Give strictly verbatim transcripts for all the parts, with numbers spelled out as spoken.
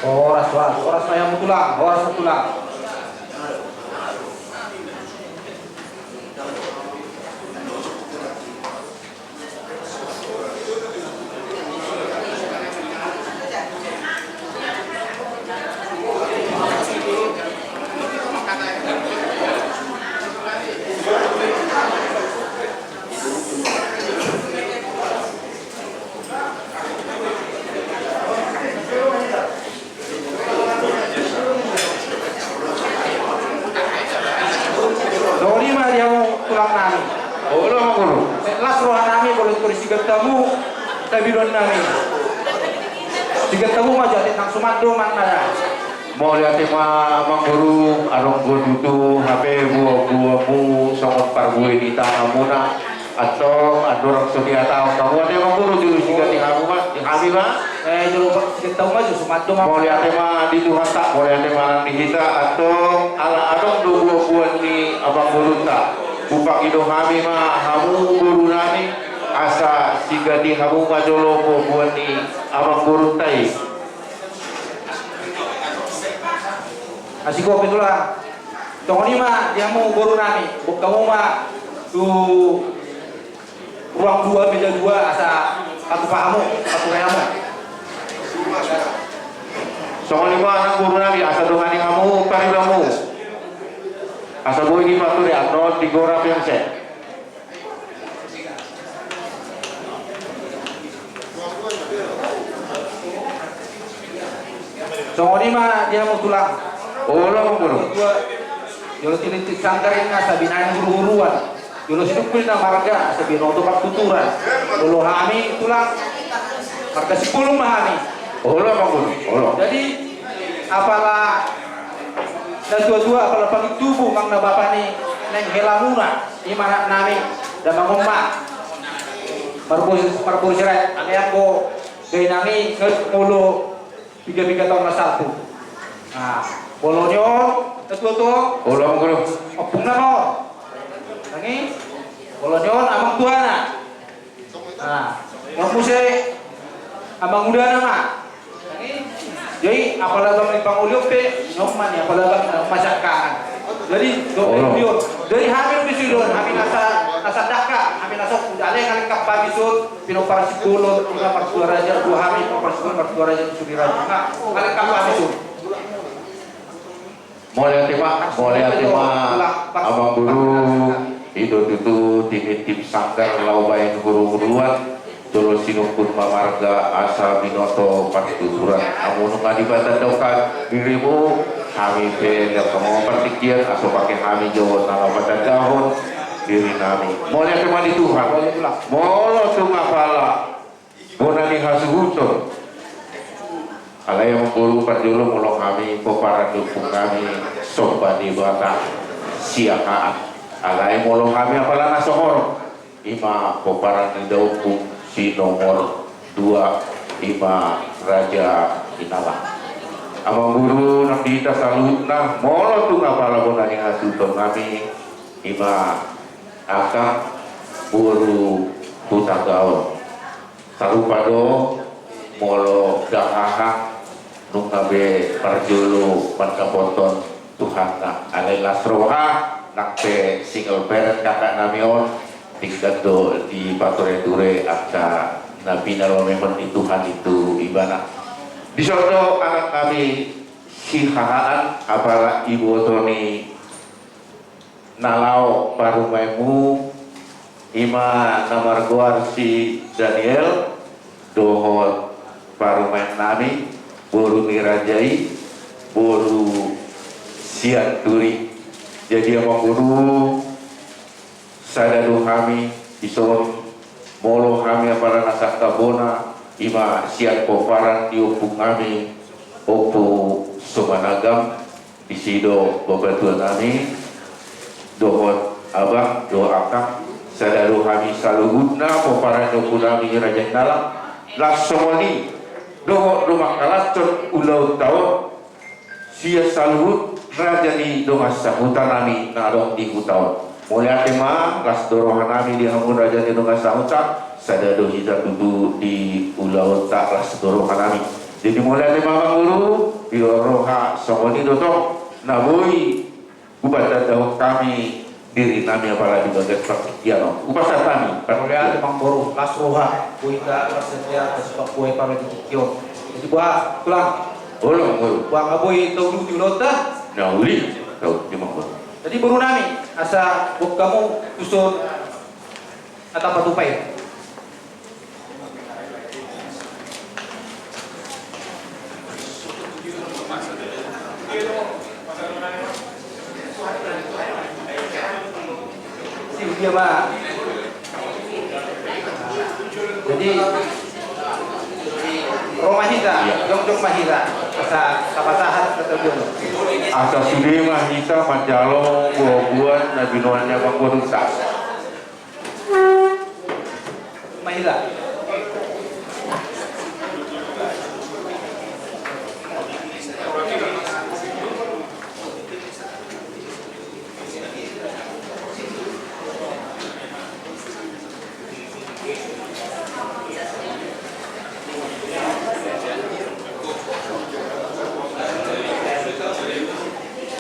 Horas, horas, horas ma di hamu tulang, horas ma tulang. Songon i ma di hamu tulang nami. Olo, Amang Guru. Las roha nami molo tung sigantimu, tabinon nami. Sigantimu ma jo, ate, nang suman do manang na. Mauliate ma, Amang Guru, adong do tutu hape buabuamu songon parbue ni tanganmuna. Antong andorang so dihatahon hamu, ate, Amang Guru, jolo siganti hamu ma, hami ma. Eh, jolo siganti hamu ma jo, suman do ma. Mauliate ma di Tuhanta, mauliate ma nang di hita, antong ala adong do buabua ni Amang Gurunta, hupangido hami ma hamu boru nami, asa siganti hamu ma jolo buabua ni Amang Gurunta i. Asi kopi tulang. Songon i ma di hamu boru nami, boan hamu ma tu ruang dua, meja dua, asa patupa hamu, pature hamu. Songon i ma nang boru nami, asa dongani hamu paribanmu, asa boi dipature annon di gora pe muse. Songon i ma di hamu tulang. Olo, Amang Guru. Jolo tinitip sanggar ninna asa binahen huruhuruan. Jolo sinungkun ninna marga asa binoto partuturan. Olo, hami tulang marga Simbolon ma hami. Olo, Amang Guru. Olo. Jadi apala natuatua, apala panggi tubu, manang na bapa ni naeng helamuna, i ma anak nami, damangonma. Marboru, marboru Sirait, alai anggo dainang i nunga molo piga-piga taon na salpu. Nah, molo ni on natuatua. Olo, Amang Guru. Ompung nama on. Nang i, molo ni on amang tuana. Nah, on muse amang udana ma. Jadi apala bang ni pangoli on pe, nyoman ya, apala bang na masa kangan. Jadi, do, olo. Jadi hami do disi do, hami nasa, nasa dangka, hami nasa ompung, alai ngalengkap hami son, pinompar Simbolon, pinompar Sukoraja, dua hami, pinompar Simbolon, pinompar Sukoraja, Sudiraju. Nah, ngalengkap hami son. Mauliate ma, mauliate ma, Amang Guru, i do tutu tinitip sanggar laho bahen huruhuruan, jolo sinungkun ma marga asa binoto partuturan. Hamu nunga dipatandahon dirimu, hami pe lehon ma partingkian, asa pake hami jo na laho patandahon diri nami. Mauliate ma di Tuhan. Molo tung apala bona ni hasuhuton. Alai Amang Guru, parjolo molo hami pomparan ni ompung nami Somba Debata Siahaan. Alai molo hami apala na songon i ma pomparan ni daompung si nomor dua, i ma Raja Inala. Amang Guru, nang di hita saluhutna, molo tung apala bona ni hasuhuton nami, i ma angka boru Hutagaol. Sarupa do molo dahahang, nunga be parjolo mandapothon Tuhanna. Alai las roha, nang pe single parent kakak nami on, denggan do dipatureture angka na pinaromehon ni Tuhan i tu ibana. Dison do anak nami Siahaan, apala iboto ni na laho parumaenmu, i ma na margoar si Daniel, dohot parumaen nami, boru ni raja i, boru Sianturi. Jadi Amang Guru, sada do hami dison, molo hami apala na sangkabona, i ma sian pomparan ni ompung nami, Ompu Somanagam, disi do bapatua nami, dohot abang, dohot angka. Sada do hami saluhutna pomparan ni ompunami Raja Hinalang, laos songon i dohot do mangkalashon ulaonta on sian saluhut raja ni dongan sahutanami na adong di huta on. Mauliate ma, las do rohanami di hamu raja ni dongan sahuta, sada do hita tutu di ulaonta, las do rohanami. Jadi mauliate ma Amang Boru, di roha songon i do tong na boi hupatandahon hami dirinami apala di bagas partingkian on. Hupasahat hami. Mauliate Amang Boru, las roha, boi hita las setia, las pambuat apala di tingki on. Jadi boha, Tulang. Olo, Amang Boru. Boha, nga boi tauluti ulaonta? Na uli, tauluti Amang Boru. Jadi borunami, asa boan hamu tuson na tapatupa i. Siu dia ma. Jadi ro ma hita, jongjong ma hita, asa tapasahat hata on. Asa sude ma hita manjalo buabuan na binoan ni Amang Borunta. Maila.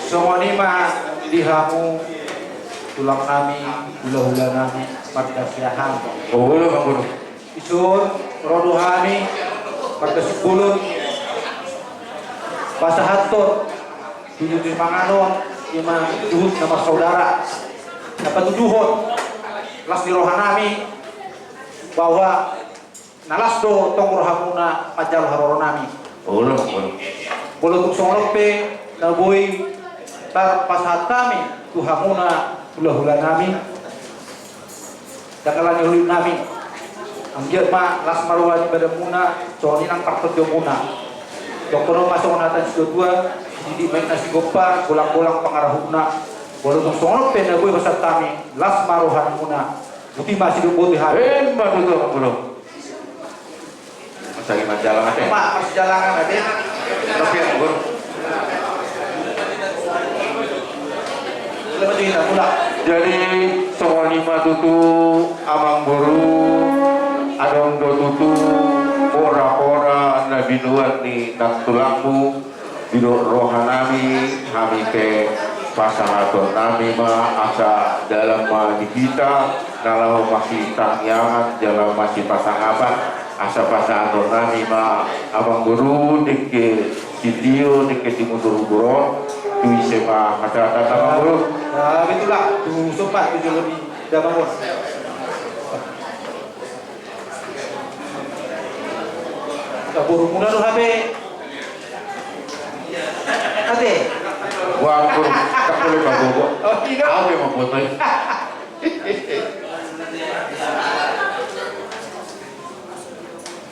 Songon i ma di hamu tulang nami, hulahula nami, marga Siahaan. Olo, Amang Boru. Dison ro do hami marga Simbolon pasahathon tu jujur manganon, i ma juhut na marsaudara, na patuduhon las ni roha nami bahwa na las do tong rohamuna manjalo haroro nami. Olo, olo. Molo tung songon on pe na boi tarpasahat hami tu hamuna hulahula nami, dangkalan ni holong nami. Anggiat ma las ma roha ni badanmuna songon i nang partondiomuna. Dohonon ma songon hata ni situatua, didik ma inna sigompa, golang-golang pangarahutna. Molo tung songon on pe na boi pasahat hami, las ma rohamuna. Boti ma sidung boti hami. Emma tutu, Amang Boru. Masagi manjalang ate. Pak, pas jalangan ate. Tapi ya, Bor. Jadi songon i ma tutu, Amang Boru, adong do tutu pora-pora na binoan ni nang tulangmu. Didok roha nami, hami pe pasahaton nami ma asa dalan ma di hita na laho masitangiangan jala masipasangapan, asa pasahaton nami ma Amang Boru dengke sitio, dengke simudur-udur on tu ise ma hasahatan, Amang Boru. Nah, betul lah, tu sopat tu jolo ni damang on. Borumuna do hape. Ate. Wah, aku tak boleh bawa. Oh, tidak. Aku yang membuat tadi.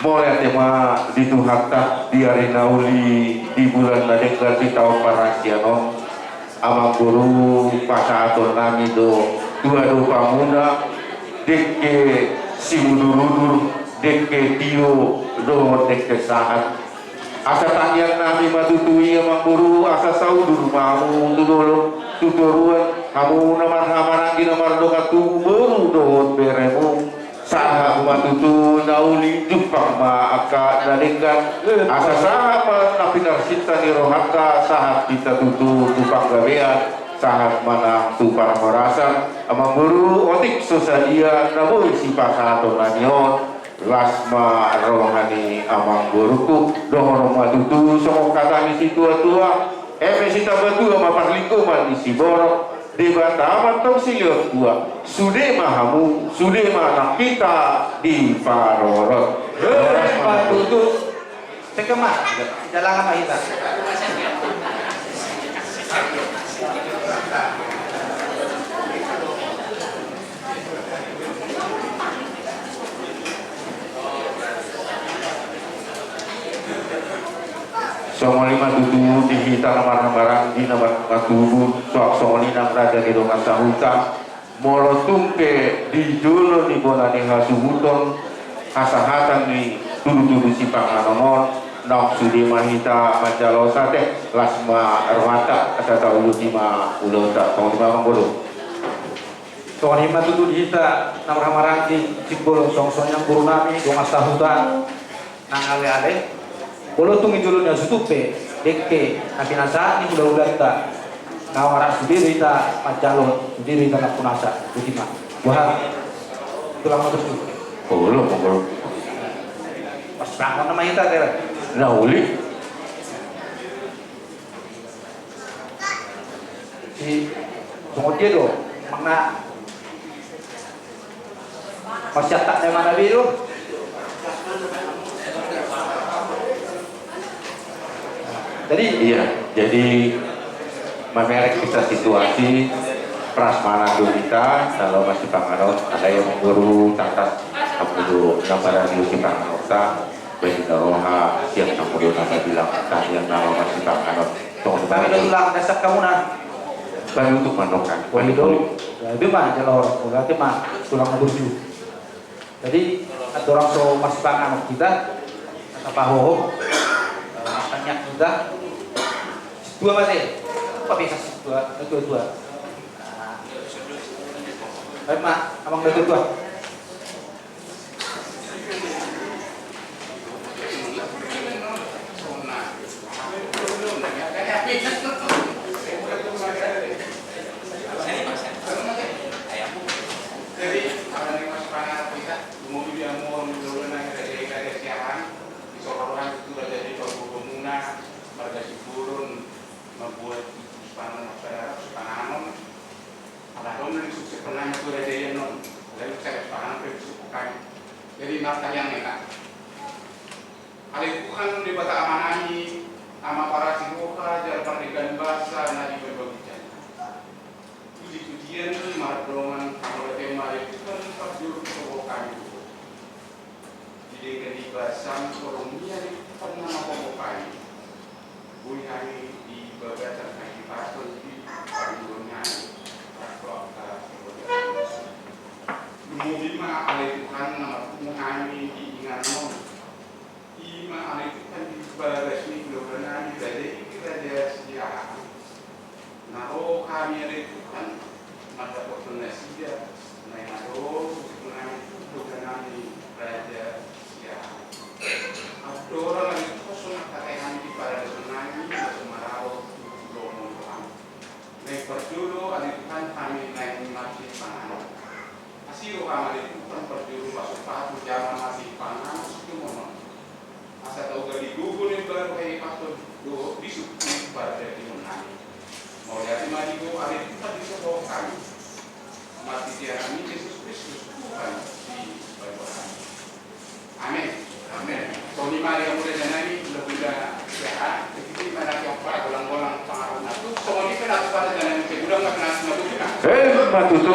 Mauliate ma di Tuhanta di ari na uli, di bulan na denggan, di taon parasian on. Amang Boru, pasahaton nami do tu adopamuna dengke simudur-udur, dengke tio dohot dengke sahat. Asa tangiang nami ma tutu i, Amang Boru, asa saudur ma hamu tu dolok tu toruan, hamu na marhahamaranggi na mardongan tubu, boru dohot beremu. Sahat ma tutu na uli, jumpang ma angka na denggan. Asa sahat ma na pinarsinta ni rohanta, sahat hita tutu tu panggabean, sahat ma nang tu parhorasan. Amang Boru, otik so sadia na boi sipasahaton nami on, las ma roha ni Amang Boruku. Dohonon ma tutu songon hata ni situatua: Eme sitamba tua ma parlinggoman ni siborok, Debata ma antong silehon tua. Sude ma hamu, sude ma nang hita diparorot. Emma tutu. Sengke ma, jalangan ma hita. Songon i ma tutu di hita na marhahamaranggi na mardongan tubu, suang songon i nang raja ni dongan sahuta. Molo tung pe di jolo ni bona ni hasuhuton, hasahatan ni tudutudu sipanganon on, naung sude ma hita manjalo sate, las ma rohanta, asa taulusi ma ulaonta. Songon i ma, Amangboru. Songon i ma tutu di hita na marhahamaranggi, simbolo songon i nang guru nami, dongan sahuta nang aleale. Molo tung di jolo ni hasuhuton pe dengke na pinasahat ni hulahulanta, na marhak sude do hita manjalo, sude do hita nampunasa. Botima. Boha? Tulang ma tutu. Olo, molo. Pas bangun nama hita, Ter. Na uli. Di songon dia do, mangana masiantak na mana be do. Jadi, iya, jadi mamereng hita situasi, prasmanan do hita, na laho masipanganon, alai Amangboru, tangkas, Amangboru, na paradiu sipanganonta, baen na roha, sian Amangboru na mabilang, tangiang na laho masipanganon. Kami do tulang, dasar kamu na. Kami untuk manokan. Kami do. Jadi ma, jala orang, orang ma tulang na burju. Jadi, andorang so masipanganon hita, na pahohom, eh, makan nyak hita. Dua mate. Apa biasa dua, dua, dua. Nah. Baik, Mak, abang dua, dua. Jadi, ala ni masipanganon hita, lumobi di hamu, lumobi di raja-raja Siahaan, di sorohan tu raja di panggogo muna, marga Simbolon, mambuat panganon, panganon, panganon. Ala adong na disukses panganon tu raja i annon, ala disukses panganon pe disukses kami. Jadi, martangiang hita. Ale Tuhan Debata Amanami, Ama parasi roha jala pardenggan basa na di bagabaga i. Puji-pujian mardongan hamuliateon ma ale Tuhan parjolo disogo hami. Di denggan ni basam holong ni ale Tuhan na mahohom hami. Boi hami di bagasan hahipason di parjolo nami. Lumobi ma ale Tuhan na marpungu hami di inganan on. I ma ale Tuhan di bagas ni hulahula nami raja i, raja Siahaan. Na ro hami ale Tuhan mandapothon nasida, na i ma do suksuk nami tu hulahula nami raja Siahaan. Andorang ale Tuhan so mangkatai hami di paradaton nami na so maralo tu lomo ni roham. Naeng parjolo ale Tuhan hami naeng masipanganon. Asi roham ale Tuhan parjolo pasu-pasu jama masipanganon sidohonon. Asa tauga di gogo na imbaru hahipason dohot bisuk ni pardagingon nami. Mauliate ma di Ho ale Tuhan disogo hami. Marhite Anakmi Jesus Kristus Tuhan Debata nami. Amen. Amen. Songon i ma di hamu raja nami, hulahula Siahaan, begitu i ma na di hamu para golang-golang pangarahutna tu, songon i pe na tu para raja nami, sai godang ma na tu na tu. Eh, ma tutu.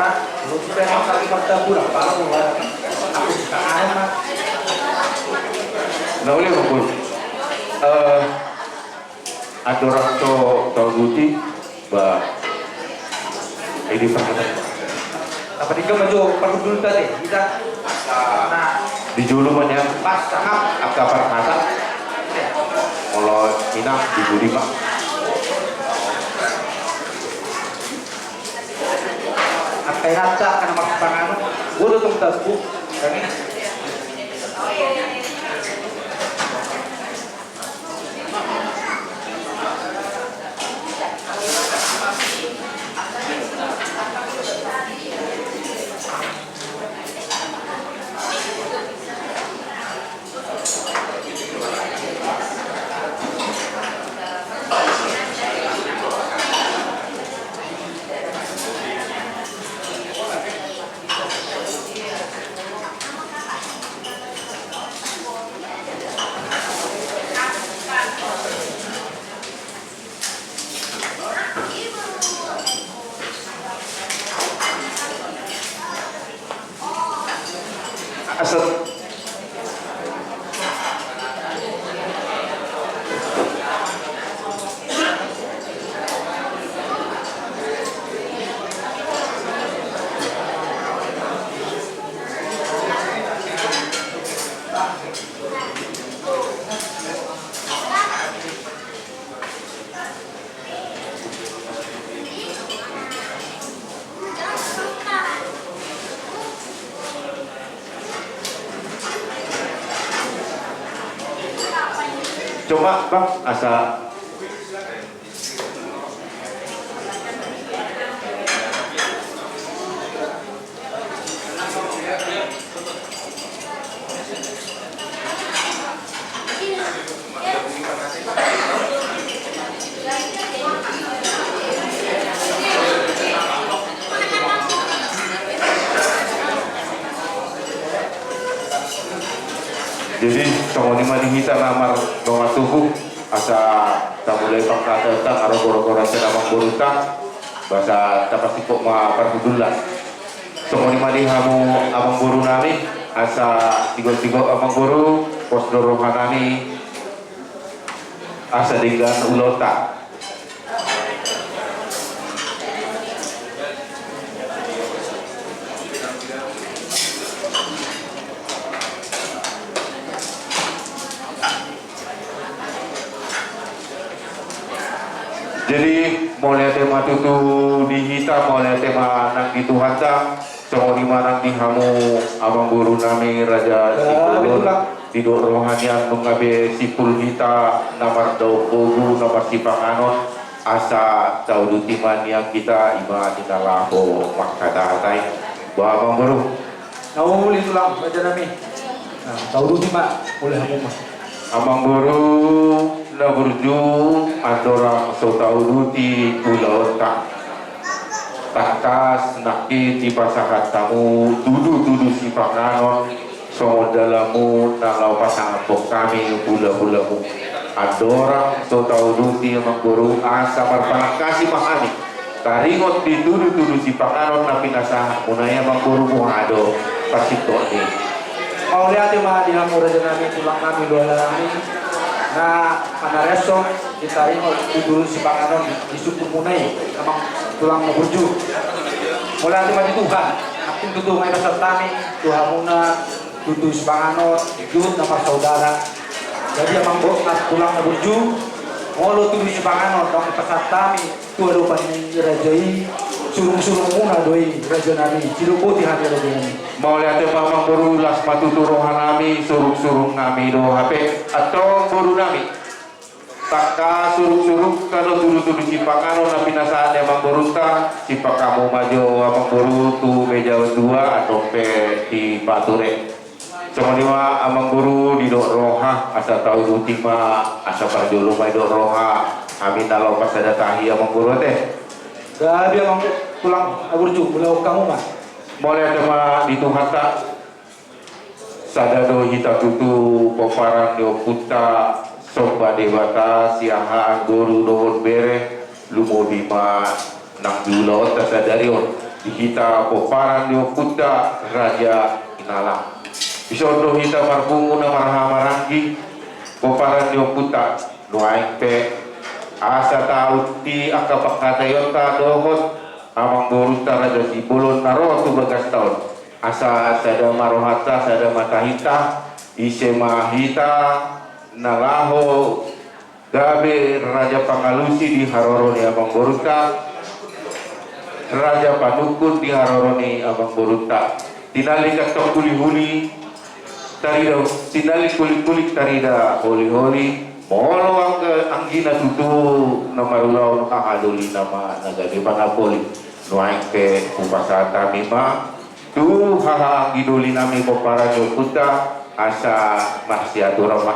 Ora, lu bisa makan di martabura, pala gua aku suka amat. Na uli, Amangboru. Eh, andorang so tauduti, ba, ini perhatian. Apa di kamar jo, parhundul tadi, kita. Nah, di julu mania. Pas, sangap. Angka parhata. Molo inang di budi, Pak. Angka inanta, angka na marsipanganon. Gua do tong tabu. Kami. Asa. Coba, Bang, asa. Jadi, songon i ma di hita na mardongan tubu, asa tamulai pangkataion, asa ro gora-gora sian amangborunta, ba asa tapasingkop ma parhundulna. Songon i ma di hamu amangboru nami, asa sigop-sigop amangboru, pos do roha nami, asa denggan ulaonta. Jadi, mauliate ma tutu di hita, mauliate ma nang di Tuhanta, songon i ma nang di hamu amangboru nami Raja Simbolon, didok roha nian nunga be simpul hita na mardaon bogu, na marsipanganon, asa tauduti ma nian hita, i ma di na laho mangkatahata i. Ba, amangboru. Na uli, Tulang, Raja nami. Nah, tauduti ma, uli hamu ma. Amangboru na burju, andorang so tauduti ulaonta. Tangkas nangkin dipasahat hamu tudu-tudu sipanganon, songon dalanmu na laho pasangap hami hula-hulamu. Andorang so tauduti, amangboru, asa marpanangkasi ma hami. Taringot di tudu-tudu sipanganon na pinasahatmuna i, amangboru, boha do parsintongni? Mauliate ma di hamu raja nami, tulang nami, luhut nami, na manareso di taringot tudu-tudu sipanganon di sungkunmuna i, amang tulang na burju. Mauliate ma di Tuhan, nangkin tutu ma dipasahat hami tu hamuna tudu-tudu sipanganon, jut na marsaudara. Jadi, amang bo-, na tulang na burju, molo tudu sipanganon naung dipasahat hami tu adopan ni raja i, surung-surungmuna do i, raja nami, sidok boti hami, raja nami. Mauliate ma, amangboru, las ma tutu roha nami, surung-surung nami do hape, antong boru nami. Tangkas surung-surungta do tudu-tudu sipanganon na pinasahat ni amangborunta, sipasahat hamu ma jo, amangboru, tu meja dua, antong pe di pature. Songon i ma, amangboru, didok roha, asa tauduti ma, asa parjolo ma didok roha, hami na laho pasada tahi, amangboru, ate. Gabe, amang tulang na burju, mulak hamu ma. Mauliate ma di Tuhanta. Sada do hita tutu pomparan ni ompunta, somba Debata siahaan boru dohot bere, lumobi ma nang di ulaonta sadari on, di hita pomparan ni ompunta Raja Hinalang. Dison do hita marpungu na marhahamaranggi pomparan ni ompunta, nuaeng pe asa taunti angka pangkataionta dohot amangborunta Raja Sibolon na ro tu bagasta on. Asa sada ma rohanta, sada ma tahinta, ise ma hita na laho gabe raja pangalusi di haroro ni amangborunta, raja panungkun di haroro ni amangborunta. Tinallik antong hulihuli tarida, tinallik hulikhulik tarida holiholi, molo angga anggina tutu na marulaon, hahadoli nama na gabe panamboli. Nuaeng pe hupasahat hami ma tu haha anggidoli nami pomparan ni ompunta, asa marsiaturan ma.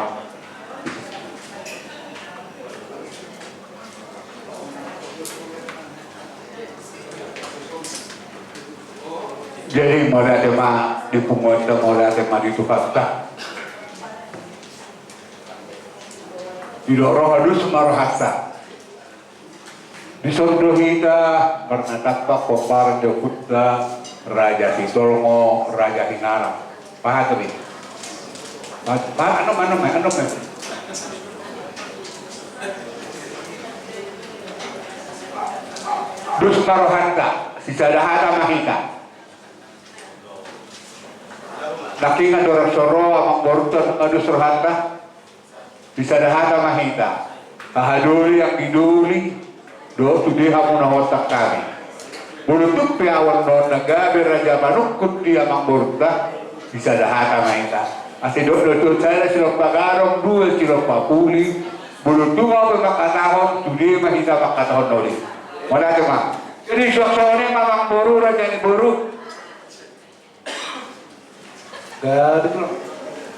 Jadi mauliate ma di punguanta, mauliate ma di Tuhanta. Didok roha dos ma rohanta. Dison do hita marnatampak pomparan ni ompunta Raja Sitolngo Raja Hinalang. Paha tu be. Paha, paha, anom, anom, anom. Dos ma rohanta, sisada hata ma hita. Nangkin andorang so ro amangborunta, nunga dos rohanta. Sisada hata ma hita. Hahadoli, anggidoli, dohot sude hamu na huontak hami. Molo tung pe ahu annon na gabe raja panungkun di amangborunta, sisada hata ma hita. Asa didok do tu sada silompa gadong, dua silompa puli. Molo tung ahu pe mangkatahon, sude ma hita mangkatahon na uli. Mauliate ma. Jadi suang songon i ma amangboru, raja ni boru. Gadis lo.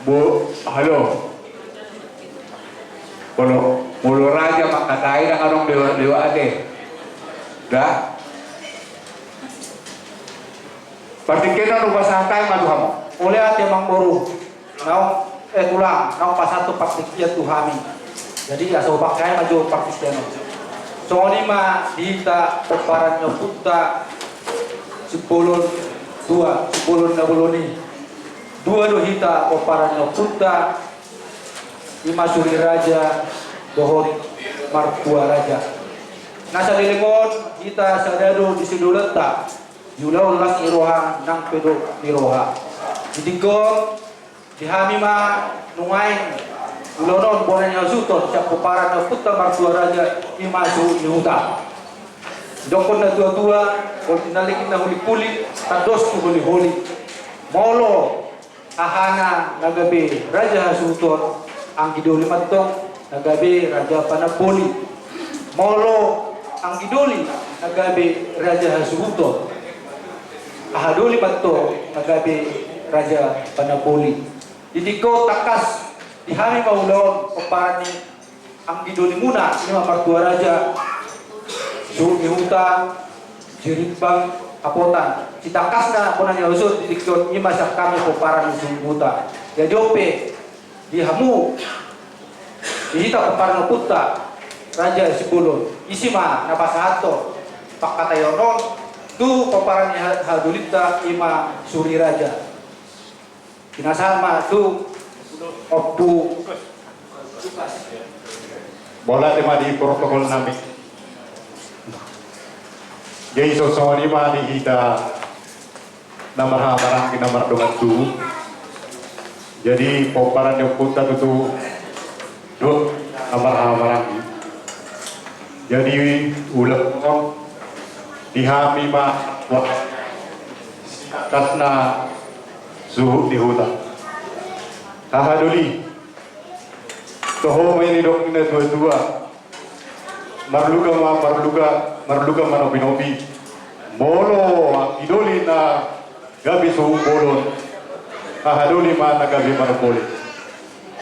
Bo, halo. Molo, molo raja mangkatai, ndang adong lewat-lewat ate. Da. Partingkian on hupasahat hami ma tu hamu. Mauliate amangboru. Naung, eh, tulang, naung pasahat tu partingkian tu hami. Jadi asa hupangke hami ma jo partingkian on. Songon i ma di hita pomparan ni ompunta Simbolon dua, Simbolon na bolon i. Dua do hita pomparan ni ompunta, i ma Suri Raja dohot Martua Raja. Na saleleng on hita sada do di sidaulanta, di ulaon las ni roha nang pedok ni roha. Di tingki on, di hami ma nuaeng ulaon on bona ni hasuhuton sian pomparan ni ompunta Martua Raja, i ma suhut ni huta. Didokkon na tua-tua, molo tinallik na hulik-hulik, tandos tu holi-holi. Molo hahana na gabe raja hasuhuton, anggidoli ma antong na gabe raja panamboli. Molo anggidoli na gabe raja hasuhuton, hahadoli ma antong na gabe raja panamboli. Di tingki on tangkas di hami ma ulaon pomparan ni anggidolimuna, i ma Martua Raja, suhut ni huta, Sirimbang, Hapotan. Sitangkasna bona ni hasuhuton di tingki on, i ma sian hami pomparan ni suhut ni huta. Jadi on pe di hamu, di hita pomparan ni ompunta Raja Simbolon, ise ma na pasahathon pangkataion on tu pomparan ni ha-, hadolinta, i ma Suri Raja. Pinasahat ma tu Ompu. Mauliate ma di protokol nami. Jadi so songon i ma di hita na marhahamaranggi na mardongan tubu. Jadi pomparan ni ompunta tutu do na marhahamaranggi. Jadi ulaon on di hami ma, wah, tangkasna suhut ni huta. Hahadoli. Toho ma i didok ni na tua-tua. Marluga ma, marluga, marluga ma nopi-nopi. Molo anggidoli na gabe suhut bolon, hahadoli ma na gabe panamboli.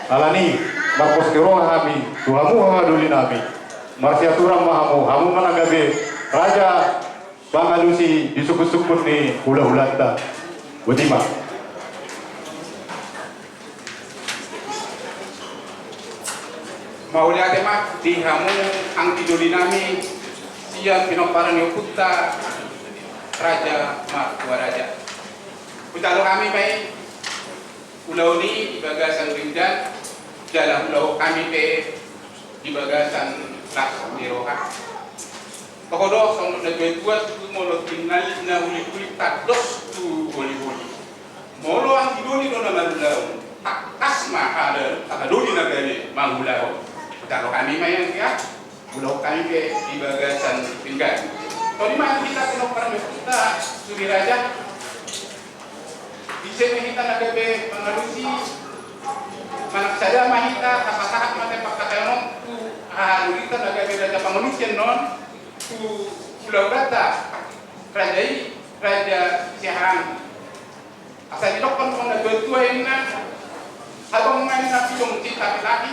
Alani, marpos ni roha hami tu hamu hahadoli nami. Marsiaturan ma hamu, hamu ma na gabe raja pangalusi di sungkun-sungkun ni hula-hulanta. Boti ma. Mauliate ma di hamu anggi doli nami sian pinompar ni ompunta Raja Martua Raja. Hujalo hami ma i ulaon i di bagasan denggan, jala hujalo hami pe di bagasan las ni roha. Toho do songon na tuatua, tutu molo tinggal na ulik-ulik tangkas dos tu holi-holi. Molo anggi doli do na mangulahon, tangkas ma angka doli na gabe mangulahon. Hujalo hami ma i anggia, ulaon hami pe di bagasan denggan. Todi ma hita pinompar ni ompunta Suri Raja. Ise ma hita na gabe mangalusi, manang sada ma hita, tapasahat ma hita pangkataion on tu haha doli ta na gabe raja pangalusi annon, tu hulahulanta raja i, Raja Siahaan. Asa didokkon songon na tuatua inna, habang ma inna pidong cinta pilaki,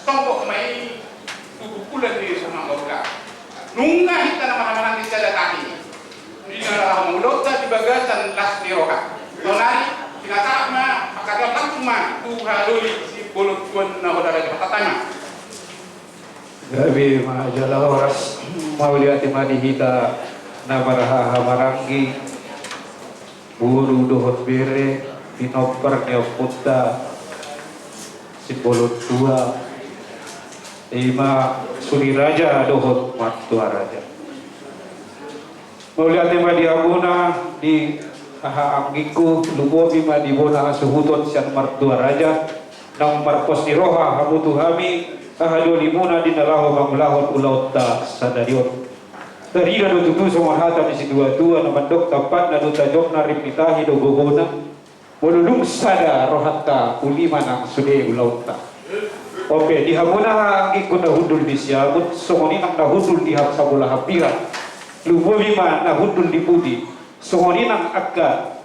songgop ma i tu pukulan ni rumah gauda. Nunga hita na marhahamaranggi sada tahi. Di na laho mangulahonta di bagasan las ni roha. Saonari, pinasahat ma, angka doli langsung ma tu haha doli Simbolon Tuan na hoda raja patatana. Gabe ma jala horas, mauliate ma di hita na marhahamaranggi, boru dohot bere, pinompar ni ompunta Simbolon Tua, i ma Suri Raja dohot Martua Raja. Mauliate ma di hamuna, di haha anggingku, lumobi ma di bona hasuhuton sian Martua Raja, naung marpos ni roha hamu tu hami, haha dolimuna di na laho mangulahon ulaonta sadari on. Tarida do tutu songon hata ni situatua na mandok, tampatna do tajomna, rip ni tahi do gogona. Molo dung sada rohanta, uli ma nang sude ulaonta. Ope, di hamuna haha anggingku na hundul di Siamun, songon i nang na hundul di hap sabolahan piha. Lumobi ma na hundul di Pudi, songon i nang angka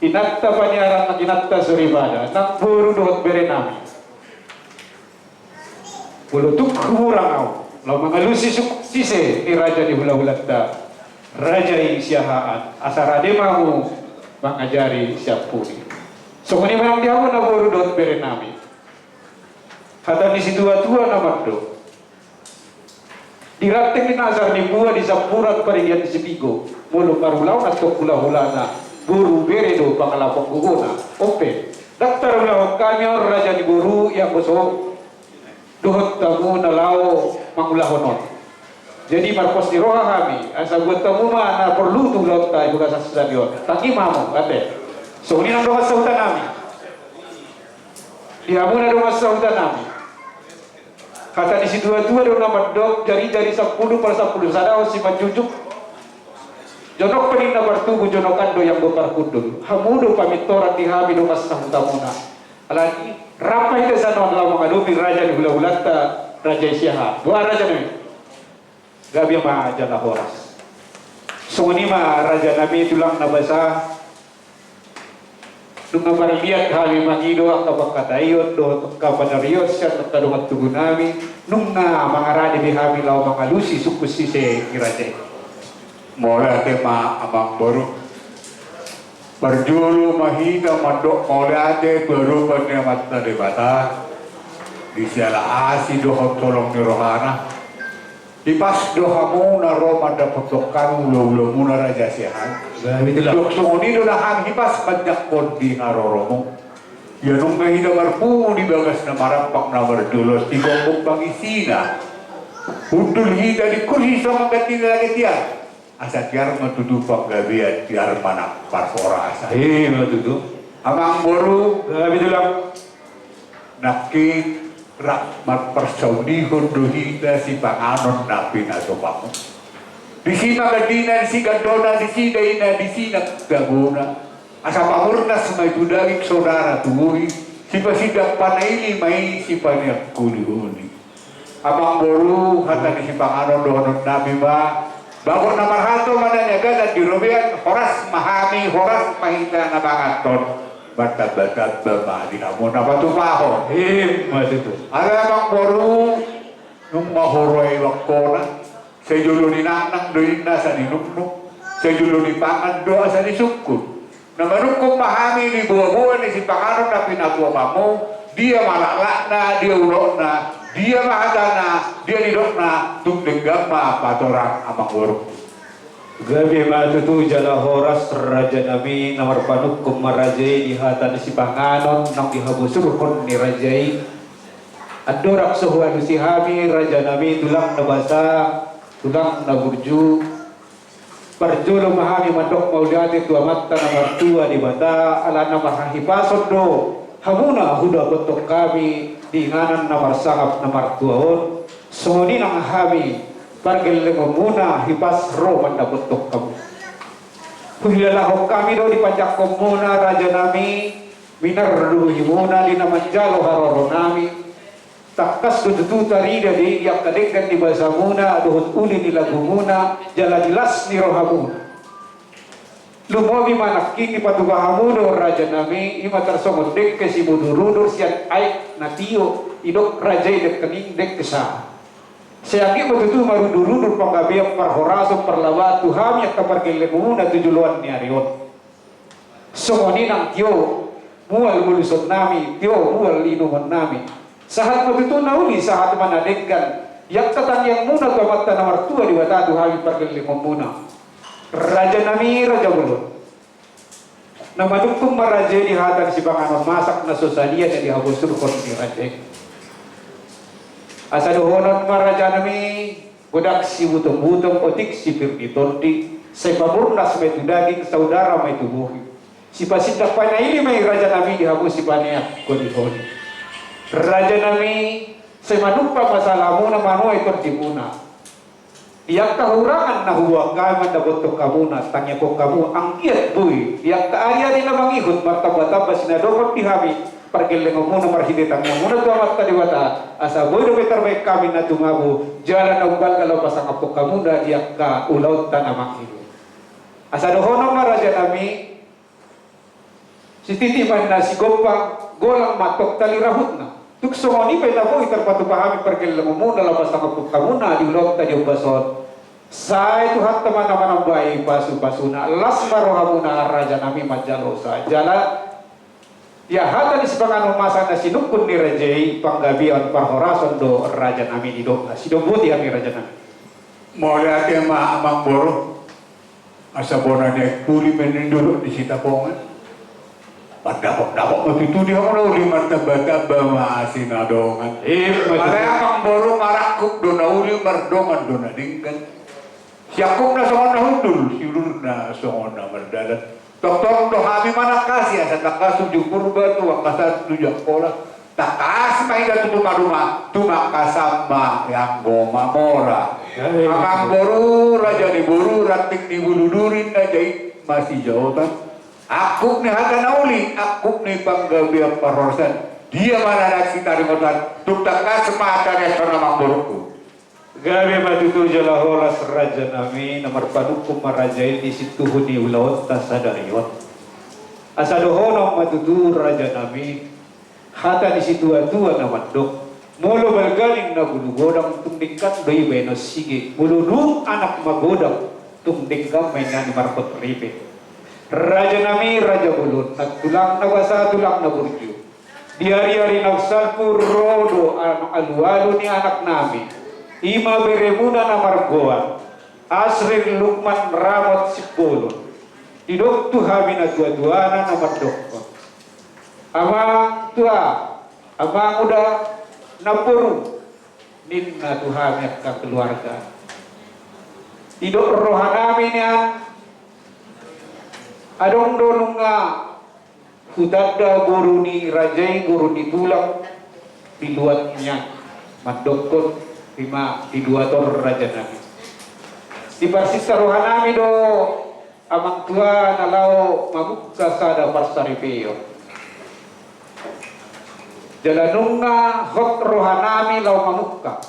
inanta paniaran, nang inanta soripada, nang boru dohot bere nami. Molo tung hurang ahu laho mangalusi sungkun sise ni raja ni hulahulanta, raja i Siahaan, asa rade ma hamu mangajari sian Pudi. Songon i ma nang di hamuna boru dohot bere nami. Hata ni situatua na mandok, di ranting ni nasar ni bua, di sampuran parigian ni sipigo, molo marulaon antong hulahulana, boru bere do pangalapon gogona. Ope, ndang tarulahon hami on raja ni boru, ianggo so dohot hamu na laho mangulahon on. Jadi marpos ni roha hami, asa buat hamu ma na porlu tu ulaonta di bagasan sadari on. Tangihon ma hamu, ate. Songon i nang dongan sahuta nami. Di hamuna dongan sahuta nami. Hata ni situatua do na mandok, jarijari sampulu parsampulusadahon simanjujung. Jonok pe ninna partubu, jonokan do ianggo parhundul. Hamu do pamintoran di hami dongan sahutamuna. Alani, rap ma hita sian on laho mangadopi raja ni hulahulanta, raja i Siahaan. Boha raja nami? Gabe ma jala horas. Songon i ma raja nami tulang na basa. Nunga marliat hami mangido angka pangkataion dohot angka panarion sian angka dongan tubu nami, nunga mangarade be hami laho mangalusi sungkun sise ni raja i. Mauliate ma amang boru. Parjolo ma hita mandok mauliate tu adopan ni Amanta Debata, di siala asi dohot holong ni rohana. Hipas do hamu na ro mandapothon hami ulaulaonmuna raja Siahaan. Bah, betul lah. Dok songon i do na hami hipas manjangkon di haroromu. Ia nunga hita marpungu di bagas na marampak na marjolo, tigomgom pangisina. Hundul hita di kursi so manggantini lage tiar. Asa tiar ma tutu panggabean, tiar ma nang parhorasan. Ima tutu. Amang boru. Bah, betul lah. Nangkin rap marparsaulihon do hita sipanganon na pinatupamu. Disi ma gandina, disi gandona, disi daina, disi nang dagona. Asa pamurnas ma i tu daging, saudara tu bohi, sipasindak panaili ma i sipaneang holiholi. Amang boru, hata ni sipanganon dohonon nami ma, bagot na marhalto ma na niagadan di robean, horas ma hami, horas ma hita na manganhon. Martambatamba ma di hamu na patupahon. Ima tutu. Alai amang boru, nunga huroa ibakkona. Sai jolo ninangnang do inna asa ninungnung, sai jolo nipangan do asa nisungkun. Na manungkun ma hami di boaboa ni sipanganon na pinatupamu, dia ma laklakna, dia ulokna, Dia ma hatana, dia nidokna, tung denggan ma patorang amang boru. Gabe ma tutu jala horas raja nami, na marpanungkun ma raja i di hata ni sipanganon naung dihabosurhon ni raja i. Andorang so hualusi hami raja nami, tulang na basa, tulang na burju, parjolo ma hami mandok mauliate tu Amanta na martua Debata, ala na marhahipason do hamuna hudapothon hami di inganan na marsangap na martua on. Songon i nang hami pargellengonmuna hipas ro mandapothon hamu. Huhilalahon hami do dipanjangkonmuna raja nami, minarduhimuna di na manjalo haroro nami. Tangkas do tutu tarida di angka denggan ni basamuna dohot uli ni lagumuna, jala di las ni rohamuna. Lumobi ma nangkin dipatupa hamu do raja nami, i ma tarsongon dengke simudurudur sian aek na tio, didok raja i dengke ni dengke sa. Sai anggiat ma tutu marudurudur panggabean parhorason parlabaan tu hami angka pargellengonmuna tu joloan ni ari on. Songon i nang tio mual bolusonnami, tio mual inumonnami. Sahat ma tutu na uli, sahat ma na denggan di angka tangiangmuna tu Amanta na martua Debata tu hami pargellengonmuna. Raja nami, raja bolon. Na manungkun ma raja i di hata ni sipanganon masak na so sadia na dihabosurhon ni raja i. Asa dohonon ma raja nami, godang sibutong-butong, otik sipir ni tondi, sai pamurnas ma i tu daging, saudara ma i tu bohi. Sipasindak panaili ma i raja nami di hamu sipaneang holi-holi. Raja nami, sai manumpak ma salamuna manuai tondimuna. Di angka hurangan na huboan hami mandapothon hamuna, tangiangkon hamu anggiat boi di angka ari-ari na mangihut martamba-tamba sinadongan di hami pargellengonmuna marhite tangiangmuna tu Amanta Debata, asa boi dope tarbahen hami na tumabu jala na umbalga laho pasangaphon hamuna di angka ulaonta na mangihut. Asa dohonon ma raja nami, sititi ma na sigompang, golang ma tong tali rahutna. Tung songon i pe na boi tarpatupa hami pargellengonmuna laho pasangaphon hamuna di ulaonta di ombas on. Sai Tuhanta ma na manambai pasu-pasuna, las ma rohamuna raja nami manjalosa. Jala ia hata ni sipanganon masak na sinungkun ni raja i panggabean parhorason do raja nami, didok na sidombuti hami raja nami. Mauliate ma amang boru. Asa bona ni aek puli ma i di dolok ni Sitapongan. Mandapot-dapot ma tutu di hamu na uli, martamba-tamba ma sinadongan. Ima tutu. Alai amang boru, marangkup do na uli, mardongan do na denggan. Siangkupna songon na hundul, siulurna songon na mardalan. Tongtong do hami manangkasi asa tangkas uju Purba tu angka satu tu Jangkola. Tangkas ma hita tu Tumaduma, tumangkasan ma anggo mamora. Amang boru, raja ni boru, ranting ni bulu duri, na jait ma sijaotan. Angkup ni hata na uli, angkup ni panggabean parhorasan. Dia ma na naeng sitaringotan, tung tangkas ma tariashon amang boruku. Gabe ma tutu jala horas raja nami, na marpanungkun ma raja i di situhu ni ulaonta sadari on. Asa dohonon ma tutu raja nami, hata ni situa-tua na mandok, molo balga ninna bulu godang, tung denggan do i baenon sige, molo dung anak magodang, tung denggan ma inna ni marhot ripe. Raja nami, raja bolon, nang tulang na basa, tulang na burju. Di ari-ari naung salpu ro do anak alu-alu ni anak nami, ima beremuna na margoar Asrin Lukman Ramot Simbolon. Didok tu hami na tua-tuana na mandokkon, amang tua, amang uda, namboru, ninna tu hami angka keluarga. Didok roha nami nian, adong do nunga hutanda boru ni raja i, boru ni tulang, di luat nian mandokkon, ima di luat on raja nami. Diparsinta roha nami do amang tua na laho mamungka sada parsaripeon. Jala nunga hot roha nami laho mamungka,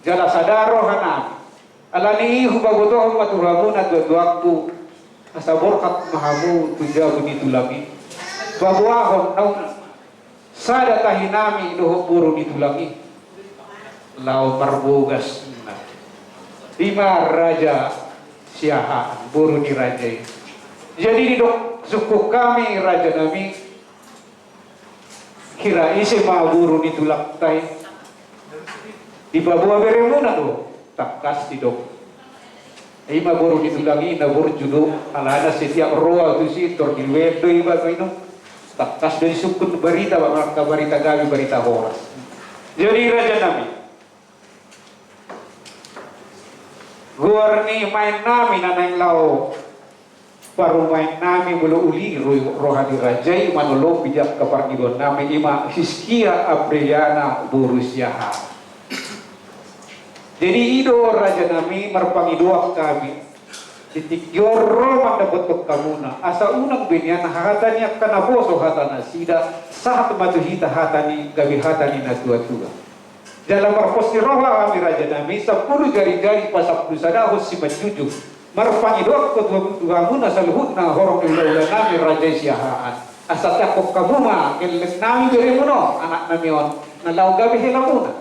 jala sada roha nami. Alani i hupabotohon ma tu hamu na tua-tuangku, asa borhat ma hamu tu jabu ni tulang i. Paboahon naung sada tahi nami dohot boru ni tulang i, laho marbogas, ima Raja Siahaan, boru ni raja i. Jadi didok sungkun hami raja nami, hira ise ma boru ni tulangta i? Dipaboa beremuna do, tangkas didok. Ima boru ni tulang i na burju do, alana setiap ro au tusi tor dibaen do iba minum. Tangkas do disungkun barita, barita gabe, barita horas. Jadi raja nami, goar ni maen nami na naeng laho parumaen nami molo uli ro-, roha ni raja i manolopi di angka parngoluon nami, ima Hizkia Apriana boru Siahaan. Jadi i do raja nami marpangidoan hami, di tingki on ro mandapothon hamuna, asa unang be nian hata ni angka naposo hata nasida, sahat ma tu hita hata ni, gabe hata ni natuatua. Jala marpos ni roha hami raja nami, sampulu jarijari pasampulu sadahon simanjujung, marpangidoan ho tu, tu hamuna saluhutna horong ni hulahula nami raja i Siahaan. Asa tangkok hamu ma gelleng nami beremuna on, anak nami on, na laho gabe helamuna.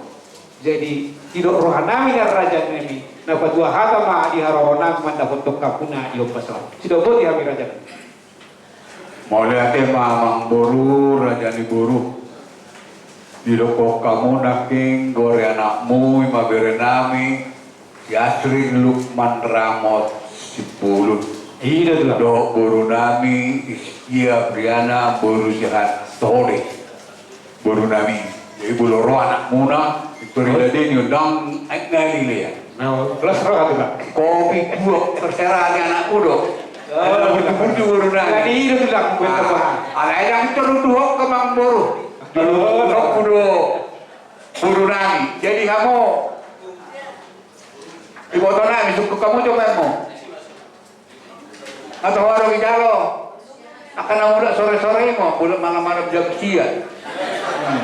Jadi didok roha nami na raja nami, na patua hata ma di haroro nami mandapothon hamuna di ombas on. Sidok boti hami raja nami. Mauliate ma amang boru, raja ni boru. Didokkon hamu nangkin goar ni anakmu, ima bere nami, si Asri Lukman Ramot Simbolon. Ida tulang. Dohot boru nami, Hizkia Apriana boru Siahaan. Toho do i. Boru nami. Jadi molo ro anakmuna, Victoria Ladeni undang, aek ngali lea. Nah, plus ro atu, Pak. Kopi dua, terserah ni anakmu do. Oh, ada butuh-butuh boru nami. Jadi itu tulang, buat apa? Ala ada terus dua ke mang boru. Oh, dua kudo boru nami. Jadi hamu, iboto nami, sungkun hamu coba hamu. Atau warung di jalo. Akan mulak sore-sore mo, mulak malam-malam jam sia. Hmm.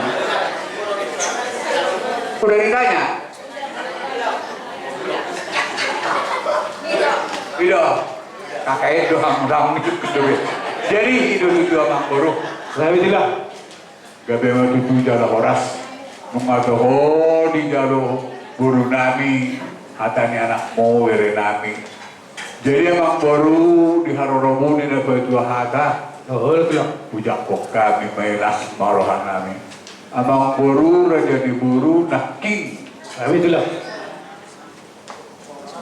Udah ditanya. Ido. Kakak Edo, hamu-hamu itu kedua. Jadi ido itu amang boru. Nah, itulah. Gabe ma tutu jala horas. Nunga toho dijalo boru nami, hata ni anakmu, bere nami. Jadi amang boru, di haroromu ni na patua hata. Olo tulang. Hujangkon hami ma i, las ma roha nami. Amang boru, raja ni boru, nangkin. Hami tulang.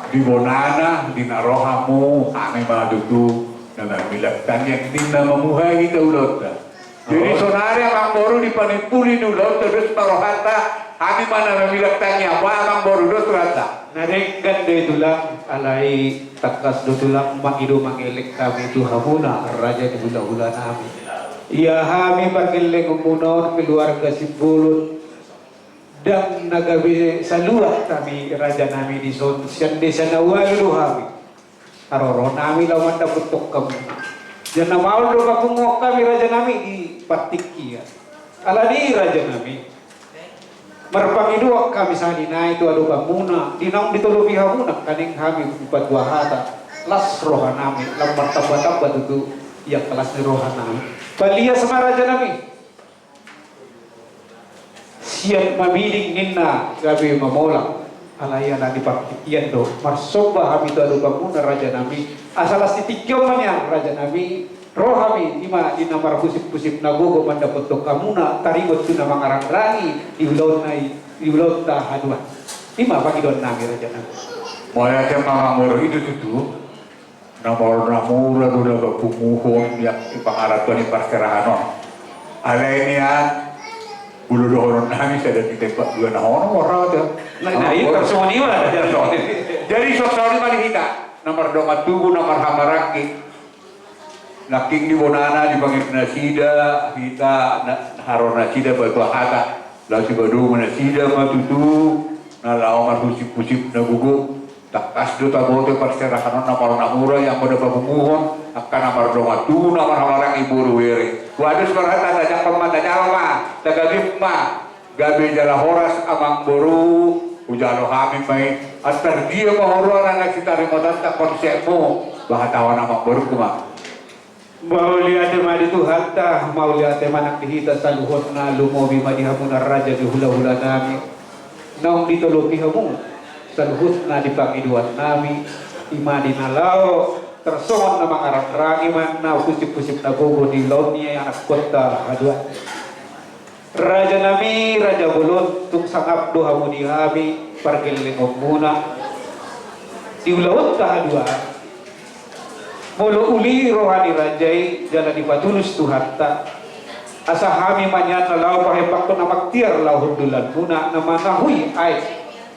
Di bonana, di na ro hamu, hami ma tutu na mamilak tangiang ninna, mamuhai hita ulaonta. Jadi sonari amang boru, di panimpuli ni ulaonta dos ma rohanta, hami ma na mamilak tangiang, ba amang boru dos rohanta. Na denggan do i tulang, alai tangkas do tulang mangido mangelek hami tu hamuna raja ni hulahula nami. Ia hami pargellengonmuna on keluarga Simbolon. Ndang na gabe saluat hami raja nami dison, sian desa na ualu do hami. Haroro nami laho mandapothon hamu. Jala na maol do papunguhon hami raja nami di partingkian. Alani i raja nami, marpangidoan hami sahali nai tu adopanmuna, di naung ditolopi hamu nangkaning hami patua hata, las roha nami, lam martamba-tamba tutu ia las ni roha nami. Palias ma raja nami. Sian mamiding ninna gabe mamolak, alai ala ni partingkian do, marsomba hami tu adopanmuna raja nami, asa las ni tingki on ma nian raja nami, ro hami ima di na marhusip-husip na gogo mandapothon hamuna taringot tu na mangarangrangi di ulaonna i, di ulaonta haduan. Ima pangidoan nami raja nami. Mauliate ma amang boru, i do tutu. Na maol na mura do na papunguhon di pangarantoan ni parserahan on. Alai nian, molo dohonon nami sada di tempat dua na hono mora aja. Nah, nah, iya, tarsongon i ma. Jadi songon i ma di hita, na mardongan tubu, na marhahamaranggi. Nangkin di bonana, di pangido nasida, hita na haroro nasida patua hata. Laos sibadomu nasida ma tutu na laho marhusip-husip na gogo. Tangkas do taboto parserahan on na maol na mura, i anggo na papunguhon angka na mardongan tubu, na marhahamaranggi, boru, bere. Wados ma rohanta, tajangkon ma, tajalo ma, tagagip ma. Gabe jala horas amang boru, hujalo hami ma i. Antar dia ma huroha na naeng sitarimotanta konsepmu, bahatahon amang boru, tu ma. Mauliate ma di Tuhanta, mauliate ma nang di hita saluhutna, lumobi ma di hamuna raja ni hulahula nami. Naung ditolopi hamu saluhutna di pangidoan nami, ima di na laho tarsongon na mangarangrangi ma na husip-husip na gogo di ulaon ni anakkonta haduan. Raja nami, raja bolon, tung sangap do hamu di hami pargellengonmuna di ulaonta haduan. Molo uli roha ni raja i jala dipatulus Tuhanta, asa hami ma nian na laho pahempakkon amang tiar laho hundulanmuna na manahui aek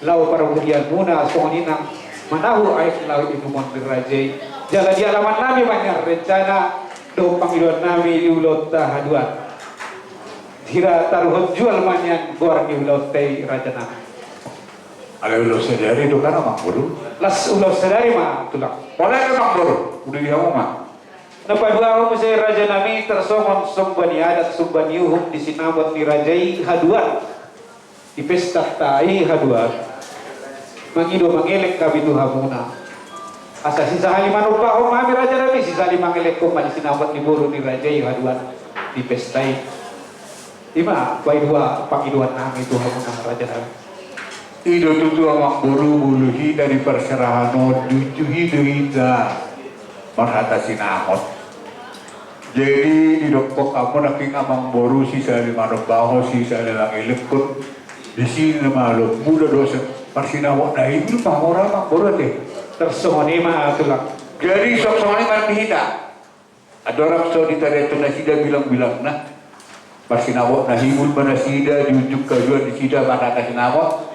laho parmudianmuna, songon i nang manahu aek laho inumon ni raja i. Jala di alaman nami ma nian rencana dohot pangidoan nami di ulaonta haduan. Hira taruhon jual ma nian goar ni ulaonta i, raja nami. Alai ulaon sadari do kan, amang boru? Las ulaon sadari ma, tulang. Olo, amang boru, uli di hamu ma. Na paduahon muse, raja nami, tarsongon somba ni adat, somba ni uhum di sinamot ni raja i haduan, di pestanta i haduan, mangido mangelek hami tu hamuna. Asa sisahali manombahon ma hami, raja nami, sisahali mangelekhon ma di sinamot ni boru ni raja i haduan di pesta i. I ma paidua pangidoan nami tu hamuna, raja nami. I do tutu, amang boru, molo hita di parserahan on, juju i do hita marhata sinamot. Jadi didokkon hamu nangkin, amang boru, sisahali manombahon, sisahali mangelekhon, disi na malo muda dosa parsinamot na hibul ma, amang boru, ate. Tarsongon i ma, tulang. Jadi songon i ma di hita. Andorang so ditariashon nasida bilangbilangna, parsinamot na hibul ma nasida, di ujung haduan nasida marhata sinamot.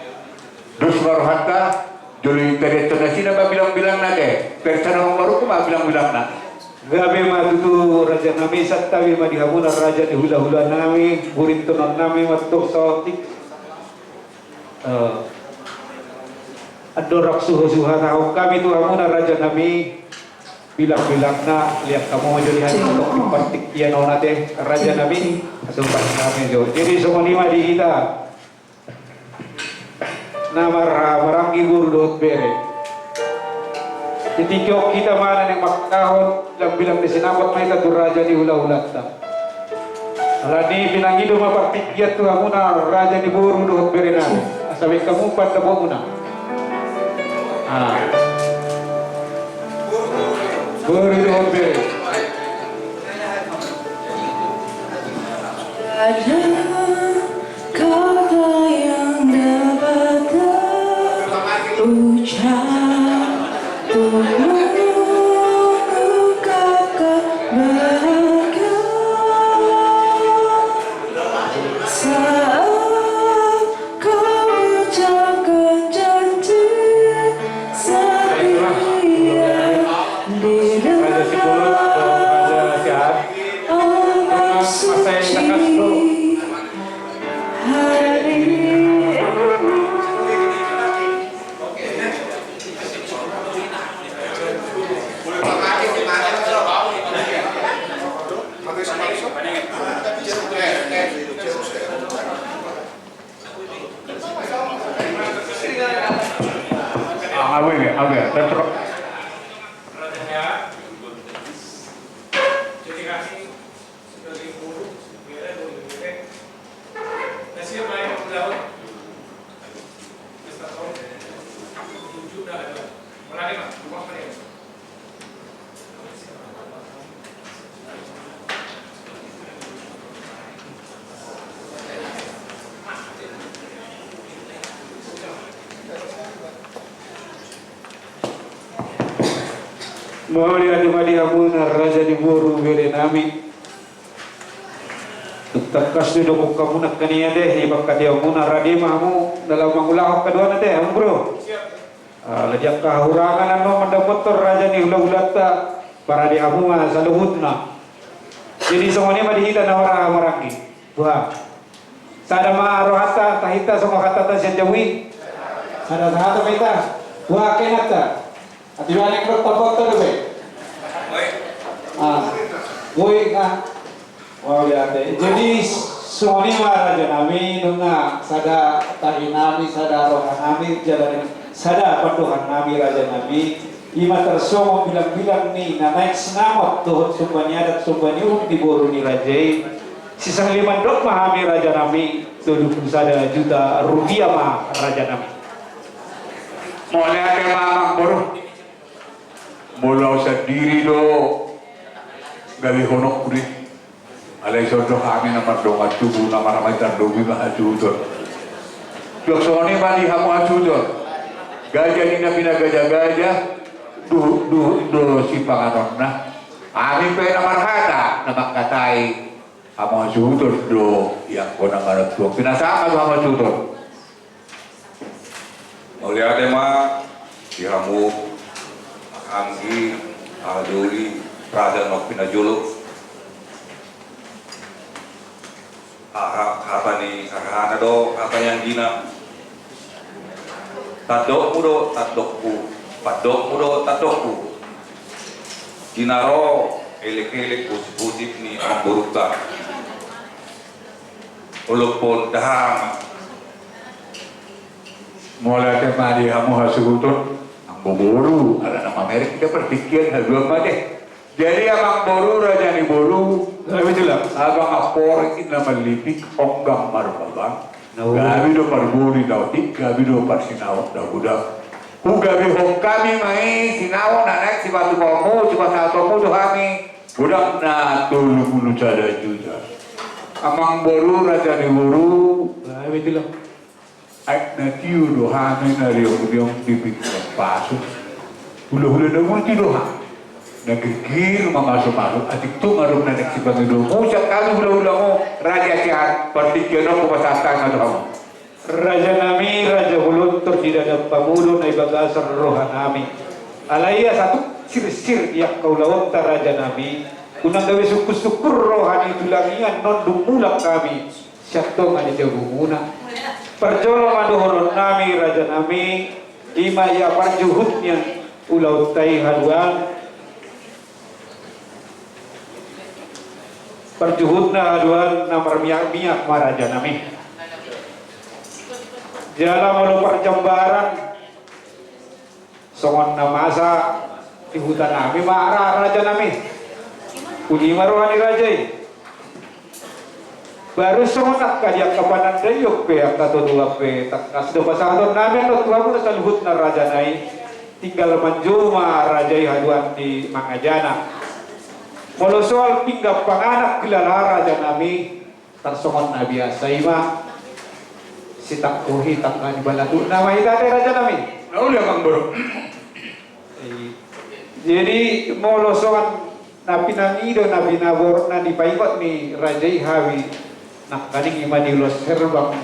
Dos ma rohanta, jolo ditariashon nasida ma bilangbilangna, ate. Persanamot ma rohangku ma bilangbilangna. Gabe ma tutu, raja nami, santabi ma di hamuna, raja ni hulahula nami, burintonon nami ma antong saotik. Eh, andorang suha-suhatahon hami tu hamuna, raja nami, bilangbilangna, lean hamu ma jo di hami antong di partingkian on, ate, raja nami, asa umbahen hami jo. Jadi songon i ma di hita na marhahamaranggi, boru dohot bere. Di tingki on hita ma na naeng mangkatahon bilangbilang ni sinamot ma hita tu raja ni hulahulanta. Alani i pinangido ma partingkian tu hamuna, raja ni boru dohot bere nami. Asa baen hamu pandapoanmuna. Ah. Boru dohot bere. Kata yang dapat terucap untuk mengungkapkan bahagia saat kau ucapkan janji setia di dalam alam suci. Ah, awe, awe, awe, tetro. Mauliate ma di hamuna, raja ni boru, bere nami. Tangkas do didok hamu nangkin i, ate, di pangkataionmuna, rade ma hamu na laho mangulahon haduan, ate, amang boru. Ah, ala di angka hahurangan annon mandapothon raja ni hulahulanta, parade hamu ma saluhutna. Jadi songon i ma di hita na marhahamaranggi. Wah. Sada ma rohanta, tahinta songon hatanta sian jabu i. Sada sahata ma hita. Wah, kena ta. Ati bane kena tapothon dope. Ah. Woi, nah. Mauliate. Jadi songon i ma, raja nami, nunga sada tahi nami, sada roha nami, jala sada pandohan nami, raja nami, i ma tarsongon bilangbilang ni na naeng sinamot dohot somba ni adat, somba ni uhum di boru ni raja i. Sisahali mandok ma hami, raja nami, tolu pulu sada juta rupiah ma, raja nami. Mauliate ma, amang boru. Molo au sandiri do galehononku do i. Alai songon hami na mardongan tubu na marhaha tarlumobi ma hasuhuton. Suang songon i ma di hamu hasuhuton. Gaja ni na pinagaja-gaja do, do, do sipanganonna. Hami pe na marhata na mangkatai hamu hasuhuton do, ianggo na manontuhon. Pinasahat ma tu hamu hasuhuton. Mauliate ma di hamu anggi, anggi, raja na pinajolo. Aha, hata ni harahana do hata ni anggina. Tandokmu do tandokku, pandokmu do tandokku. Di na ro elek-elek gosip-gosip ni amangborunta. Olophon dahahang. Mauliate ma di hamu hasuhuton. Amangboru, ala na mamereng hita partingkian haduan ma deh. Jadi amangboru, raja ni boru, abang amporik na mallipik, onggang marbabang. Gabe do parboli na otik, gabe do parsinaon na godang. Hugabe hon hami ma i sinaon na naeng sipatupaonmu, sipasahatonmu tu hami. Godang na tolu pulu sada juta. Amangboru, raja ni boru. Gabe tu lah. Aek na tio do hami na riong-riong di pinggan pasu. Hula-hula na multi do hami na girgir mamasumasu. Atik tung adong na naeng sipangidomu sian hami hula-hulamu, raja sian partingkian on, hupasahat hami ma tu hamu. Raja nami, raja bolon, tor di dalan pamoruon na di bagasan roha nami. Alai asa tung sirsir di angka ulaonta raja nami, unang gabe sungkun-sungkun roha ni tulang i annon dung mulak hami sian tonga ni jabumuna. Parjolo ma dohonon nami raja nami, i ma ia parjuhut ni ulaonta i haduan. Parjuhutna haduan na marmiak-miak ma raja nami. Jala molo parjambaran songon na masa di huta nami ma ra-, raja nami. Uli ma roha ni raja i. Baru songon angka di angka panandaion pe, angka todoan pe, tangkas do pasahaton nami annon tu hamu na saluhutna raja nami. Tinggal manjou ma raja i haduan di mangajana. Molo soal pinggan panganan hilala raja nami, tarsongon na biasa i ma, sitangkohi tangga ni balatuk nama hita te raja nami. Na uli amangboru. I-, jadi molo songon na pinangido na pinaborhat na dipaingot ni raja i hami nangkaning i ma di ulos herbang.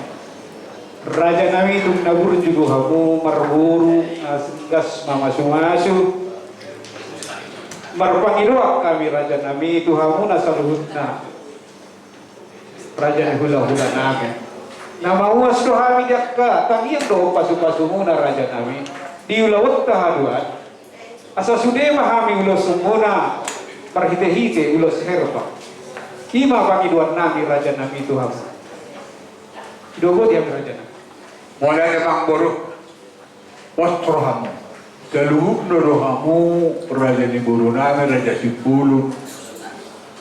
Raja nami tung na burju do hamu marboru na senggas mamasumasu. Marpangidoan hami raja nami tu hamu na saluhutna. Raja ni hulahula nami. Na mauas do hami di angka tangiang dohot pasupasumuna raja nami. Di ulaonta haduan. Asa sude ma hami ulosmuna marhitehite ulos herbang. I ma pangidoan nami raja nami tu hamu. Didok di hami raja nami. Mauliate amangboru. Pos rohamu. Saluhutna do hamu raja ni boru nami, raja Simbolon,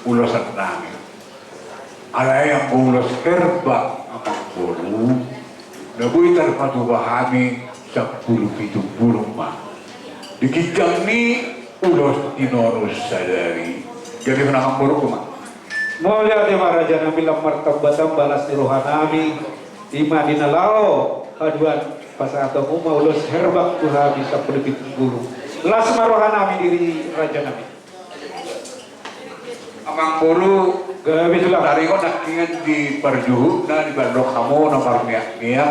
ulosan nami. Alai anggo ulos herbang amangboru, na boi tarpatupa hami sampulu pitu bulung ma. Di ginjang ni ulos tinonus sadari. Jadi amangboru, ma. Mauliate ma raja nami, lam martambatamba las ni roha nami. I ma di na laho haduan pasahatonmu ma ulos herbang tu hami sampulu pitu bulung. Las ma roha nami di raja nami. Amangboru, gabe tulang. Taringot nangkiningan di parjuhutna, di bandok hamu na marmiak-miak.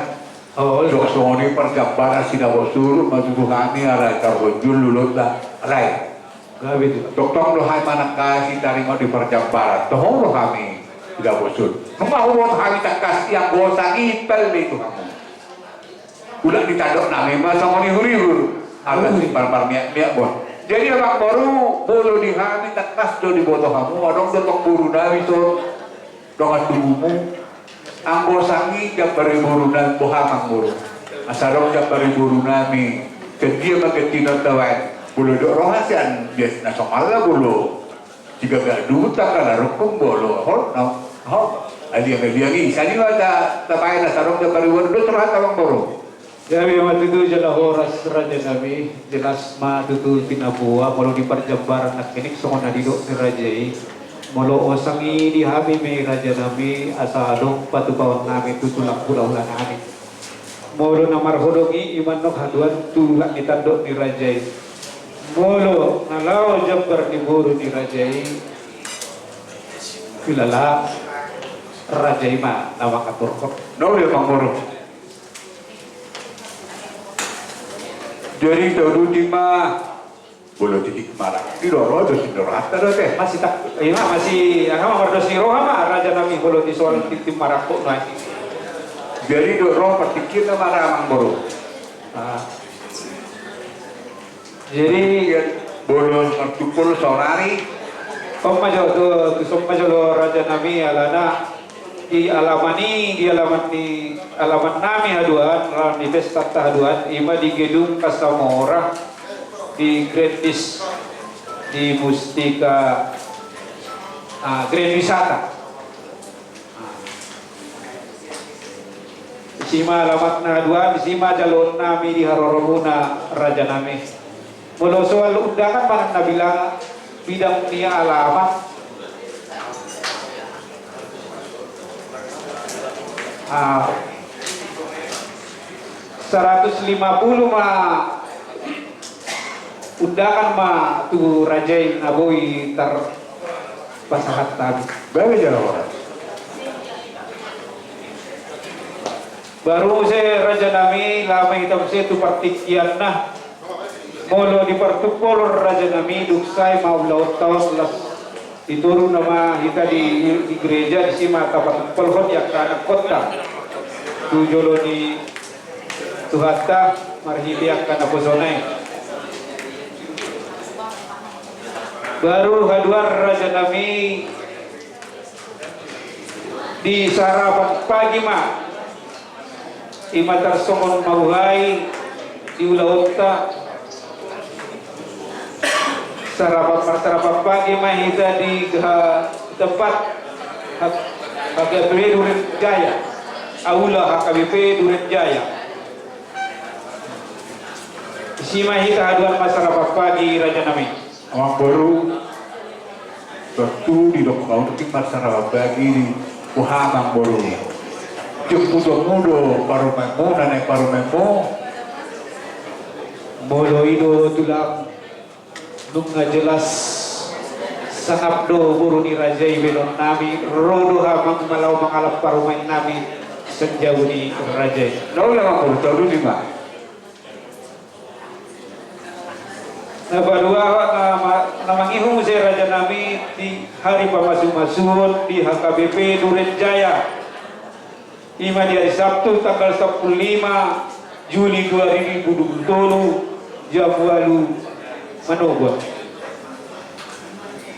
Oh, iya. Dok songon i parjambaran sinabot surut ma tutu hami ala tarhonjul lulutna. Alai. Gabe tulang. Tongtong do hami manangkasi taringot di parjambaran. Toho do hami sinabot surut. Nunga huboto hami tangkas i anggo sangipel do i tu hamu. Ulang ditandok nami ma songon ihur-ihur. Alas. Hmm. Par-, parmiak-miak bon. Jadi amangboru, molo di hami tangkas do diboto hamu, adong do tong boru nami son. Dongan tubumu. Anggo sangihut jambari boru nami boha amangboru. Asa adong jambari boru nami. Sian dia ma ganti na tabaen. Molo didok roha sian bias na somalna molo. Jika gak duta kala rukun bolo, hon, no, hon. Aliang-aliang i, sani ma ta, tapae na sarong da pariwan do terhata amangboru. Jadi ma tutu jala horas raja nami, jelas ma tutu tinaboa, molo di parjambaran nangkining songon na didok ni raja i. Molo osang i di hami ma i raja nami, asa adong patupaon nami tu tulang hulahula nami. Molo na marhodong i, ima annon haduan tulang ni tandok ni raja i. Molo na laho jambar ni boru ni raja i, hulala raja i ma na mangaturhon. Nol ya, Amangboru. Jadi tolu lima. Molo titik maranggi do ro, dos ni rohanta do te. Masih tak, ima masih, aha, mardos ni roha ma raja nami molo di soal titik maranggi nai. Jadi do ro partingkian ma, Amangboru. Ah. Jadi, molo martumpol saonari. Om ma jo tu, tu son ma jolo raja nami, alana di alaman i, di alaman ni, alaman nami haduan, alaman ni pestanta haduan, ima di Gedung Kasamora, di Grandis, di Mustika, ah, Grand Wisata. Disi ma alamatna haduan, disi ma jaloon nami di haroromuna raja nami. Molo soal undangan manang na bilang bidang ni alamat. Ah, seratus lima puluh ma undangan ma tu raja i na boi tarpasahat hami. Baru jala horas. Baru muse raja nami, laho ma hita muse tu partingkianna. Molo di partumpol raja nami, dung sae ma ulaonta on, las di toru nama hita di, di gereja, disi ma tapatumpolhon i angka anakhonta. Tu jolo ni Tuhanta marhite angka naposona i. Baru haduan raja nami, di sarapan pagi ma, ima tarsongon ma uhai di ulaonta. Sarapan, marsarapan pagi ma hita di ha-, tempat ha-, H K B P Duren Jaya. Aula H K B P Duren Jaya. Disi ma hita haduan marsarapan pagi raja nami. Amangboru, tontu didok ma unting marsarapan pagi di boha, Amangboru? Jumputonmu do parumaenmu, na naeng parumaenmu. Molo i do tulang, nunga jelas sangap do boru ni raja i baenon nami, ro do hami ma laho mangalap parumaen nami sian jabu ni raja i. Nol, Amangboru, tolu lima. Na paduahon, na ma-, na mangihut muse raja nami di hari pamasumasuon di H K B P Duren Jaya. Ima di hari Sabtu tanggal sampulu lima Juli dua ribu dua puluh tolu, jam ualu manogot.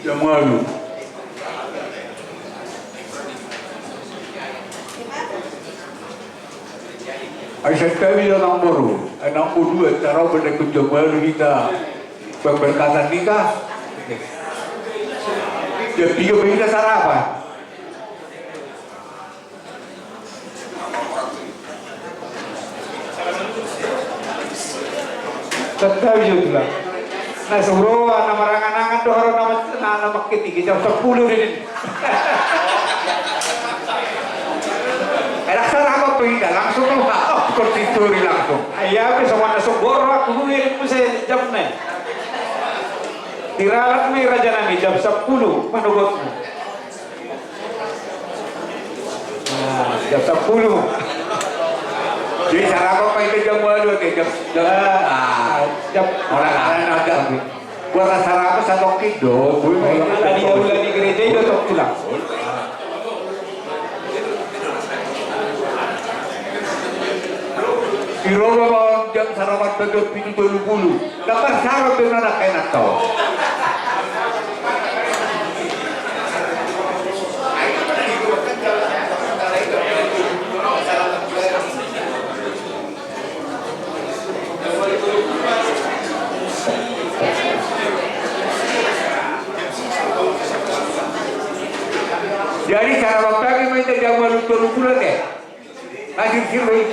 Jam ualu. Ai santabi do, Amangboru, ai nang bodua, tarau benda kunjung baru hita pemberkatan nikah. Jam tiga pe hita sarapan. Santabi jo tulang. Na so huroha na marangan-angan do haroa na ma-, na, na mangkitiki jam sampulu do i. Enak sarapan pe hita langsung do, ha. Oh, konsitori langsung. Ai ia pe songon na so gor aku hu i muse jamna i. Diralat ma i raja nami jam sampulu manogotna. Nah, jam sampulu. Jadi sarapan ma hita jam ualu, oke, jam, jam, ah, jam. Ora, ora, ora, jam. Buat sarapan satongkin do. Tadi aula di gereja i do tong tulang. Di Roma ma on jam sarapan jam pitu tolu pulu. Dapat sarapan do na enak tau. Jadi sarapan pagi ma hita jam ualu tolu pulu, oke. Masih sirui.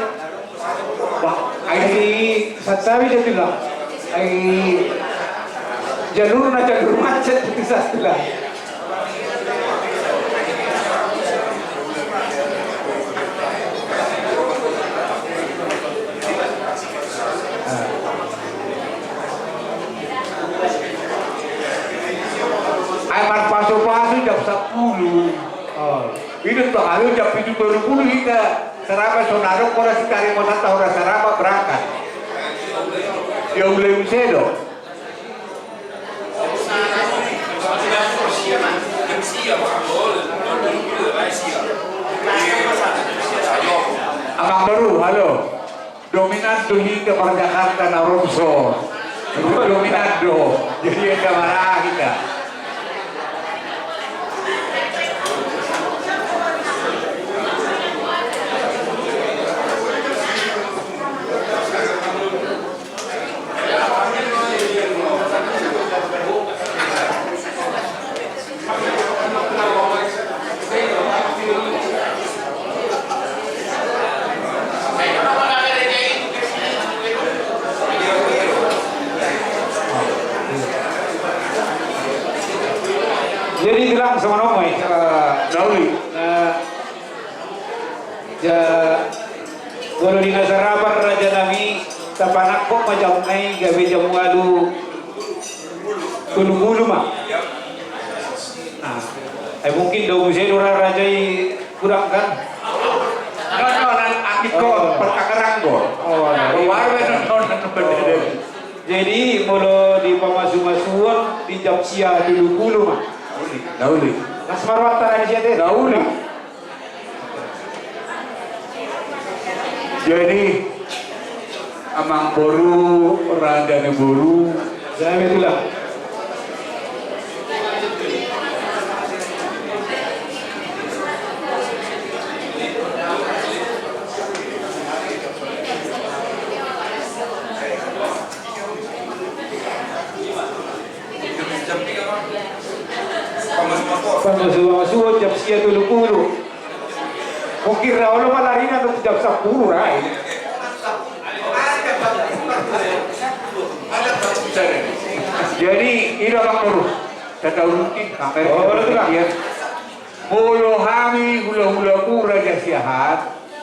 Wah, ai santabi jo tulang. Ai jalurna jalur macet itu satulah. Jam sampulu. Oh. Ini tuh kalau jam pitu tolu pulu hita sarapan, sonari horas hita rimotanta horas sarapan berangkat. Ya ulai muse do. Amang boru, halo. Dominan do hita par Jakarta na ronso. Dominan do. Jadi enda marah hita. Jadi tulang, songon on ma i. Eh, na uli. Ja, molo di na sarapan, raja nami, tapanangkok ma jam na i gabe jam ualu tolu pulu ma. Nah, eh, mungkin dao muse do ra-, raja i kurang kan? No, no, nan angkit ko, oh, pertangerang ko. Oh, nah, baru, iya. Baru, no, no, no, no. Jadi molo di pamasu-masuon di jam sia tolu pulu ma. Na uli. Las ma rohanta na di sia te. Na uli. Jadi, amang boru, raja ni boru. Jadi, itulah. Pamasu-, pamasu-, pamasu jam sia tolu pulu. Mungkin ra olo ma lari na tu jam sampulu ra i. Jadi, ida bang boru. Tata uluti, kamera. Oh, betul, Bang. Iya. Molo hami hula-hula mura di Siahaan.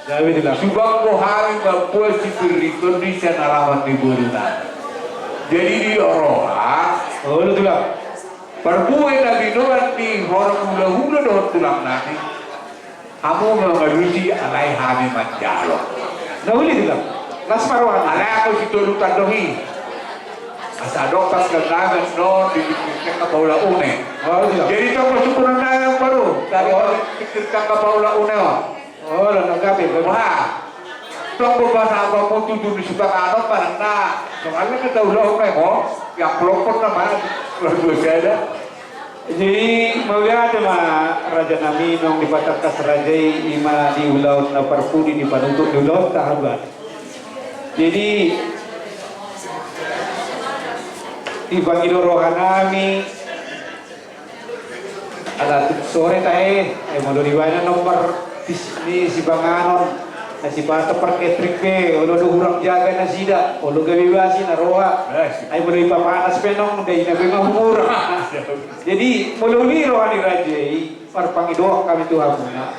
Jadi, itulah. Subang do hami mamboan sipir di kondisi alaman di boru nami. Jadi di roha. Oh, itulah. Parbue na binoan ni horong hula-hula dohot tulang nami. Hamu mangalusi alai hami manjalo. Na uli itulah. Las ma roha. Alai anggo sitolutan do i. Asa adong pas gandangan non di pinggir tangga Paula Une. Oh, iya. Jadi tong ma sungkunan nami baru. Dari pinggir tangga Paula Une, oh. Oh, lah, nang gabe, gabe. Wah. Tong bo bahasa apa pun tutu di suka kanon, mana na. Soalnya kita ulah Une, oh. Yang pelopon nama. Luar biasa ada. Jadi, mauliate ma raja nami, nang dipatangkas raja i, ima di ulaon na parpudi, di panutup ni ulaonta haduan. Jadi, dipangido roha nami, ala tung sore tahe, ai molo dibaen nomor ni sipanganon, na sipata par catering pe, olo do hurang jaga nasida, olo gabe basi na roha. Ai molo dipapanas pe nong, dai na pe mahumurang. Jadi, molo uli roha ni raja i, marpangidoan hami tu hamuna.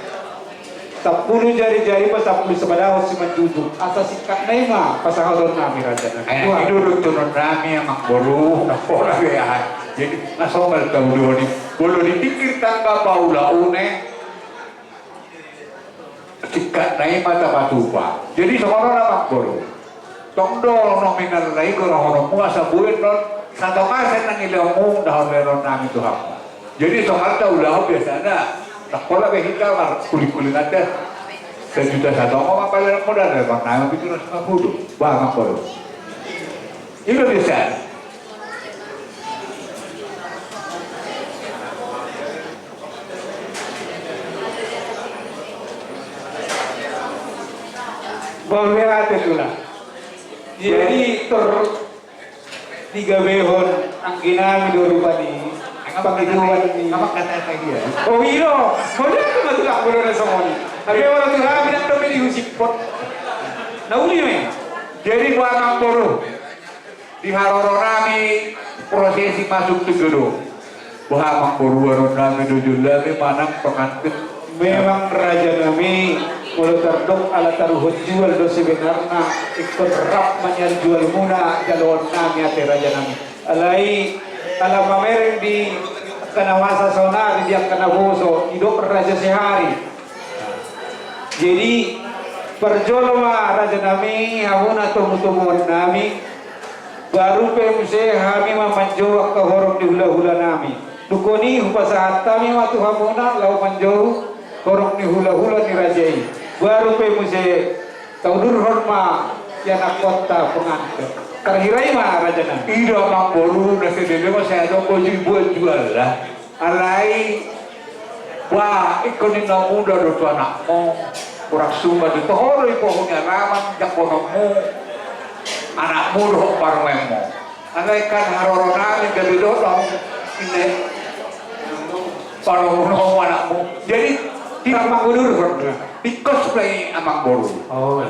Sampulu jari-jari, pasampulu sapadahon simanjujung, asa singkat na i ma pasahaton nami raja nami. Ai, i do tuntunan nami, amang boru, na pola be aha. Jadi, na somal tau do ni. Molo di pinggir tangga Paula Une, singkat na i ma tapatupa. Jadi songon on, amang boru. Tong do nominal na i gorahononmu asa buin non satonga sian na nilehonmu dohot lehonon nami tu hamu. Jadi songon na ulaon biasana. Ndang pola be hita markuling-kuling ate. Sajuta satonga ma palean modal, lehonon nami pitu ratus lima puluh. Bah, amang boru. I do biasa. Bah, mauliate tulang. Jadi tor digabehon anggi nami do rupani. Pangidoan ni. Oh, i do. Mauliate ma tulang molo na songon i. Tapi ora tu hami nang dope dihusiphon. Na uli ma i. Jadi bah, amang boru. Di haroro nami prosesi masuk tu gedung. Bah, amang boru, haroro nami do jolo nami manang pengantin. Memang raja nami, molo tardok ala taruhon jual do sebenarna, ingkon rap ma nian jualmuna jaloon nami ate raja nami. Alai ala mamereng di Angka na masa saonari di angka na poso, didok raja sehari. Jadi, parjolo ma raja nami, hamuna tomutomuan nami, baru pe muse hami ma manjou angka horong ni hulahula nami. Dungkon i hupasahat hami ma tu hamuna, laho manjou horong ni hulahula ni raja i. Baru pe muse taudurhon ma ianakkonta pengantin. Tarhira i ma raja nami. Ida amang boru, na sedele ma sai adong baju buat jual lah. Alai, ba, ingkon ninna muda do tu anakmu. Kurang sumba do toho do i pohon ni alaman, jangkononmu. Anakmu dohot parumaenmu. Alai kan haroro nami gabe dohot do inna i. Parumaenmu, anakmu. Jadi, di amang boru. Tingkos pe i amang boru. Oh.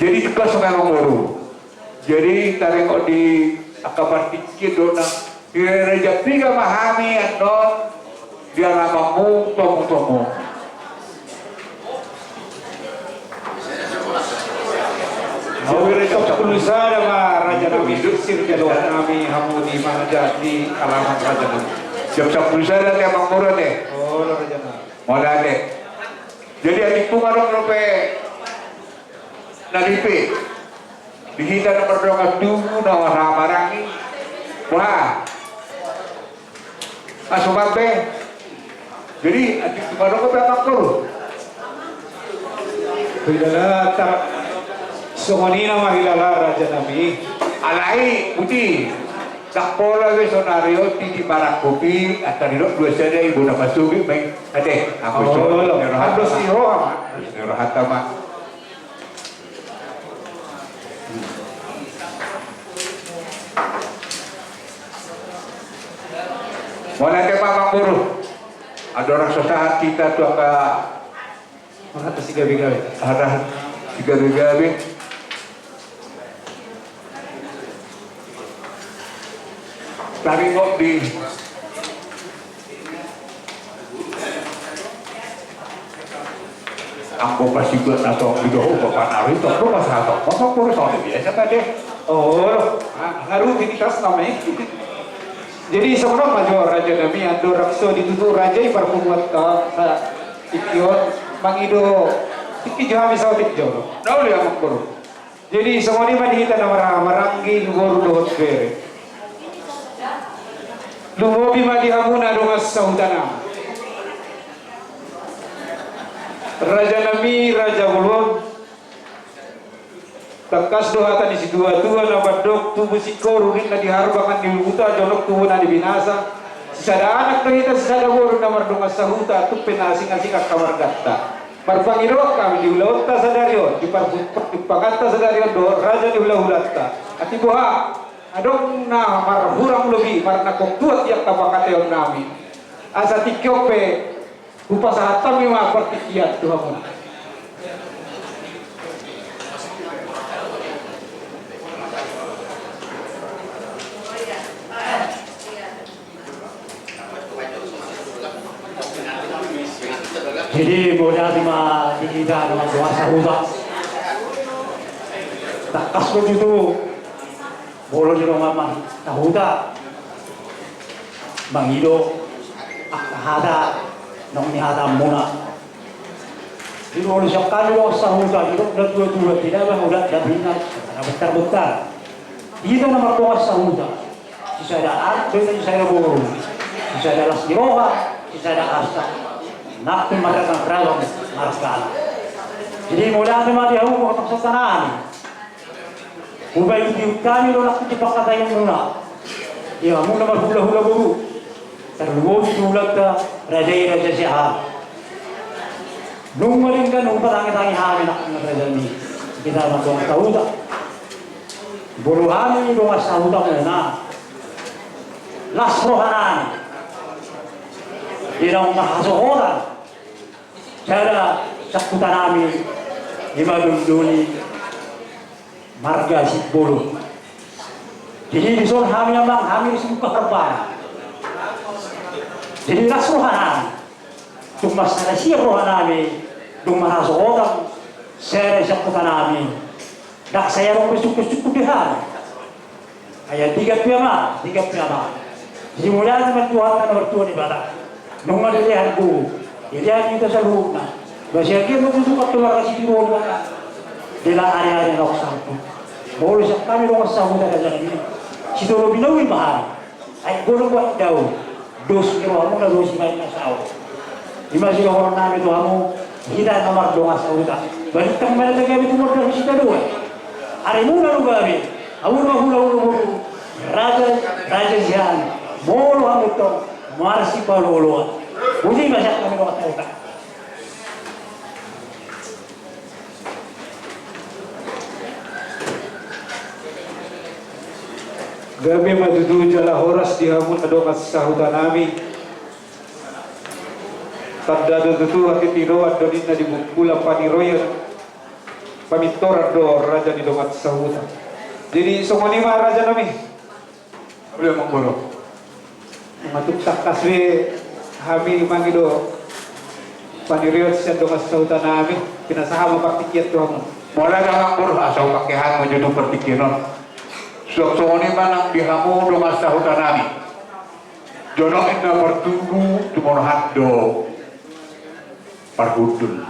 Jadi tingkos pe amang boru. Jadi taringot di angka partingkian do na. Di raja piga ma hami annon di alamanmu tomutomu. Jadi sampulu sada ma raja nami, sir jalo nami hamu di mana jadi alaman raja nami. Jam sampulu sada te amang boru te. Oh, raja nami. Mauliate. Jadi adingku ma adong dope na lipe di hita na mardongan tubu na marhahamaranggi. Wah. Aso mambe. Jadi adingku ma adong dope amang boru. Hilala ta. Songon i nama hilala raja nami. Alai putih. Ndang pola be saonari on di marangkup i, antar didok dua sada i bona masuk i main. Ate, aku. Oh, so, lo. Rohata. Andos i roha ma. Rohata ma. Mauliate ma amang boru. Andorang so sahat hita tu angka marhata sigabegabe. Hata sigabegabe. Taringot di anggo pasibuat na tong di dohot bapak nari tong do pas hatong. Masa kurus on biasa tadi. Oh, ngaruh di tas nama i. Jadi songon on ma jo raja nami, andorang so ditutu raja i parpunguanta sa. Tingki on mangido tingki jo hami saotik jo. Na uli amang boru. Jadi songon i ma di hita na marhahamaranggi, boru dohot bere. Lumobi ma di hamu na dongan sahuta nami. Raja nami, raja bolon. Tangkas do hata ni situatua na mandok tubu singkoru ninna di harbangan ni uluta jonok tubu na di binasa. Sisada anak do hita sisada boru na mardongan sahuta tung pe na asing-asing angka marganta. Marpangidoan hami di ulaonta sadari on, di parpanganta sadari on dohot raja ni hulahulanta. Atik boha adong na marhurang lobi marnangkok tuat di angka pangkataion nami. Asa tingki on pe hupasahat hami ma partingkian tu hamuna. Jadi mauliate ma di hita na mardongan sahuta. Tangkas do tutu. Molo di dongan ma sahuta mangido angka hata naung nihatamuna. Di molo sian hami dongan sahuta didok natuatua, tidak ma huda da pinat na bentarbentar. Hita na mardongan sahuta, sisada anak do hita sisada boru, sisada las ni roha, sisada asa. Nang pe marragam-ragam margana. Jadi mauliate ma di hamu boha pangsatanami. Hubaen di hutani do nang di pangkataionmuna. Ia hamuna marhulahula boru. Tarlumobi tu hulanta raja i raja siahaan. Nunga denggan hupatangitangi hami nang raja ni hita na dongan sahuta. Molo hami dongan sahutamuna las rohanami. Di naung marhasohotan sada sangkutanami di madondoli marga Simbolon. Jadi dison hami amang hami di Simbolon Harbana. Jadi las rohanami. Tung mansada sian rohanami dung marhasohotan sada sangkutanami. Ndang sai adong be sungkun-sungkun di hami. Ai tinggal pe ma, tinggal pe ma. Jadi mauliate ma tu Tuhanta na martua Debata. Nunga dilehon gogo, dilehon hita saluhutna. Ba sian dia ma tutu angka keluarga sitiruon ma. Dila ari-ari na sahat. Molo sian hami dongan sahuta raja nami, sitolopi na uli ma hami. Ai godang buat dao, dos ni rohamuna do simain na saut. Ima sidohonon nami tu hamu, hita na mardongan sahuta. Balintang ma na tagabe tumundalhon hita do. Arimuna do gabe, hamu ma hulahula boru, raja, raja sian, molo hamu tong marsipaolo-oloan. Boti ma sian hami dongan sahuta. Gabe ma tutu jala horas di hamu na dongan sahuta nami. Tanda do tutu hatitidoan do ninna di buku Lampanirion, pamintoran do raja ni dongan sahuta. Jadi songon i ma raja nami. Uli amang boru. Matuk tangkas be hami mangido panirion sian dongan sahuta nami, pinasahat ma partingkian tu hamu. Mauliate amang boru, asa hupangke hami ma jo tu partingkian on. Suang songon i ma nang di hamu dongan sahuta nami. Jonok inna martubu, tumonohan do marhundul.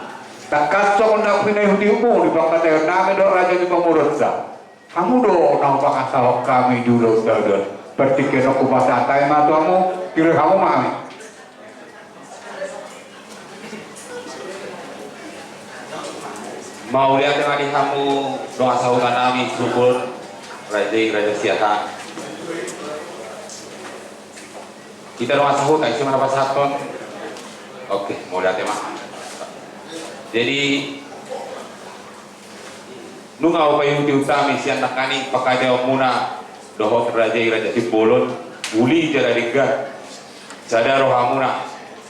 Tangkas songon na pinaihutihutmu di pangkataion nami dohot raja ni pamoruonta. Hamu do na hupangasahon hami di ulaon sadari on. Partingkian on hupasahat hami ma tu hamu, tiru hamu ma hami. Mauliate ma di hamu dongan sahuta nami, sungkun, raja i, raja Siahaan. Hita dongan sahuta, ise ma na pasahathon? Oke, mauliate ma. Jadi, nunga hupaihutihut hami sian nangkaning pangkataion muna dohot raja i, raja Simbolon, uli jala denggan. Sada rohamuna,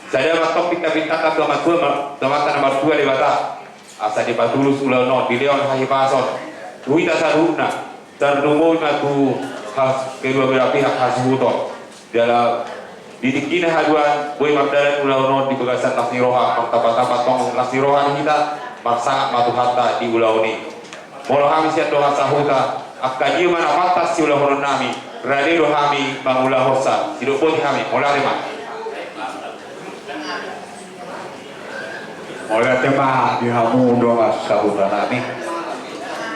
sada ma tong pintapinta tu Amanta na martua Debata. Asa dipatulus ulaon on, dilehon hahipason tu hita saluhutna, tarlumobi ma tu kedua belah pihak hasuhuton. Jala di tingkina haduan boi mardalan ulaon on di bagasan las ni roha, martambatamba tong las ni roha di hita, marsangap ma Tuhanta di ulaon i. Molo hami sian dongan sahuta, angka dia ma na pantas siulahonon nami, rade do hami mangulahonsa, sidok boti hami, mauliate ma. Mauliate ma di hamu dongan sahuta nami.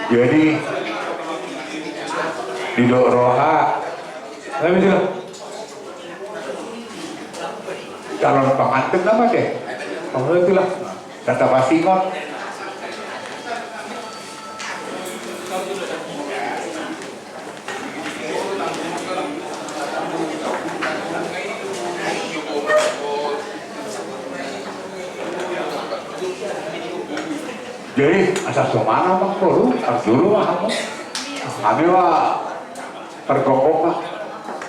Jadi didok roha. Hami sila calon pangantin nama deh. Hami sila. Kata pasingot. Jadi asa songon i ma, Amang Boru, parjolo ma hamu. Hami ma pargokhon ma.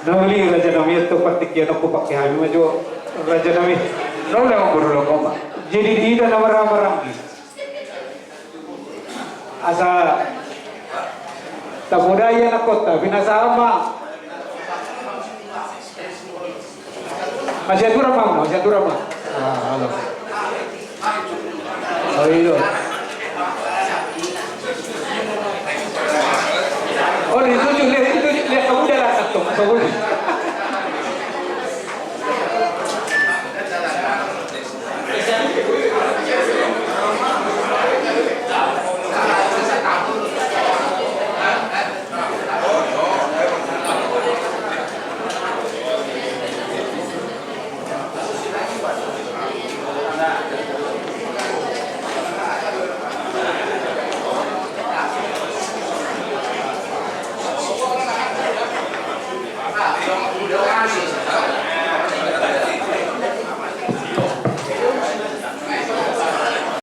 Na uli raja nami, antong partingkian on hupangke hami ma jo raja nami. Na uli, Amang Boru, gokhon ma. Jadi di hita na marhahamaranggi, asa tapodai anakkonta, pinasahat ma. Masiaturan ma, masiaturan ma. Ah, halo. Oh, iyo.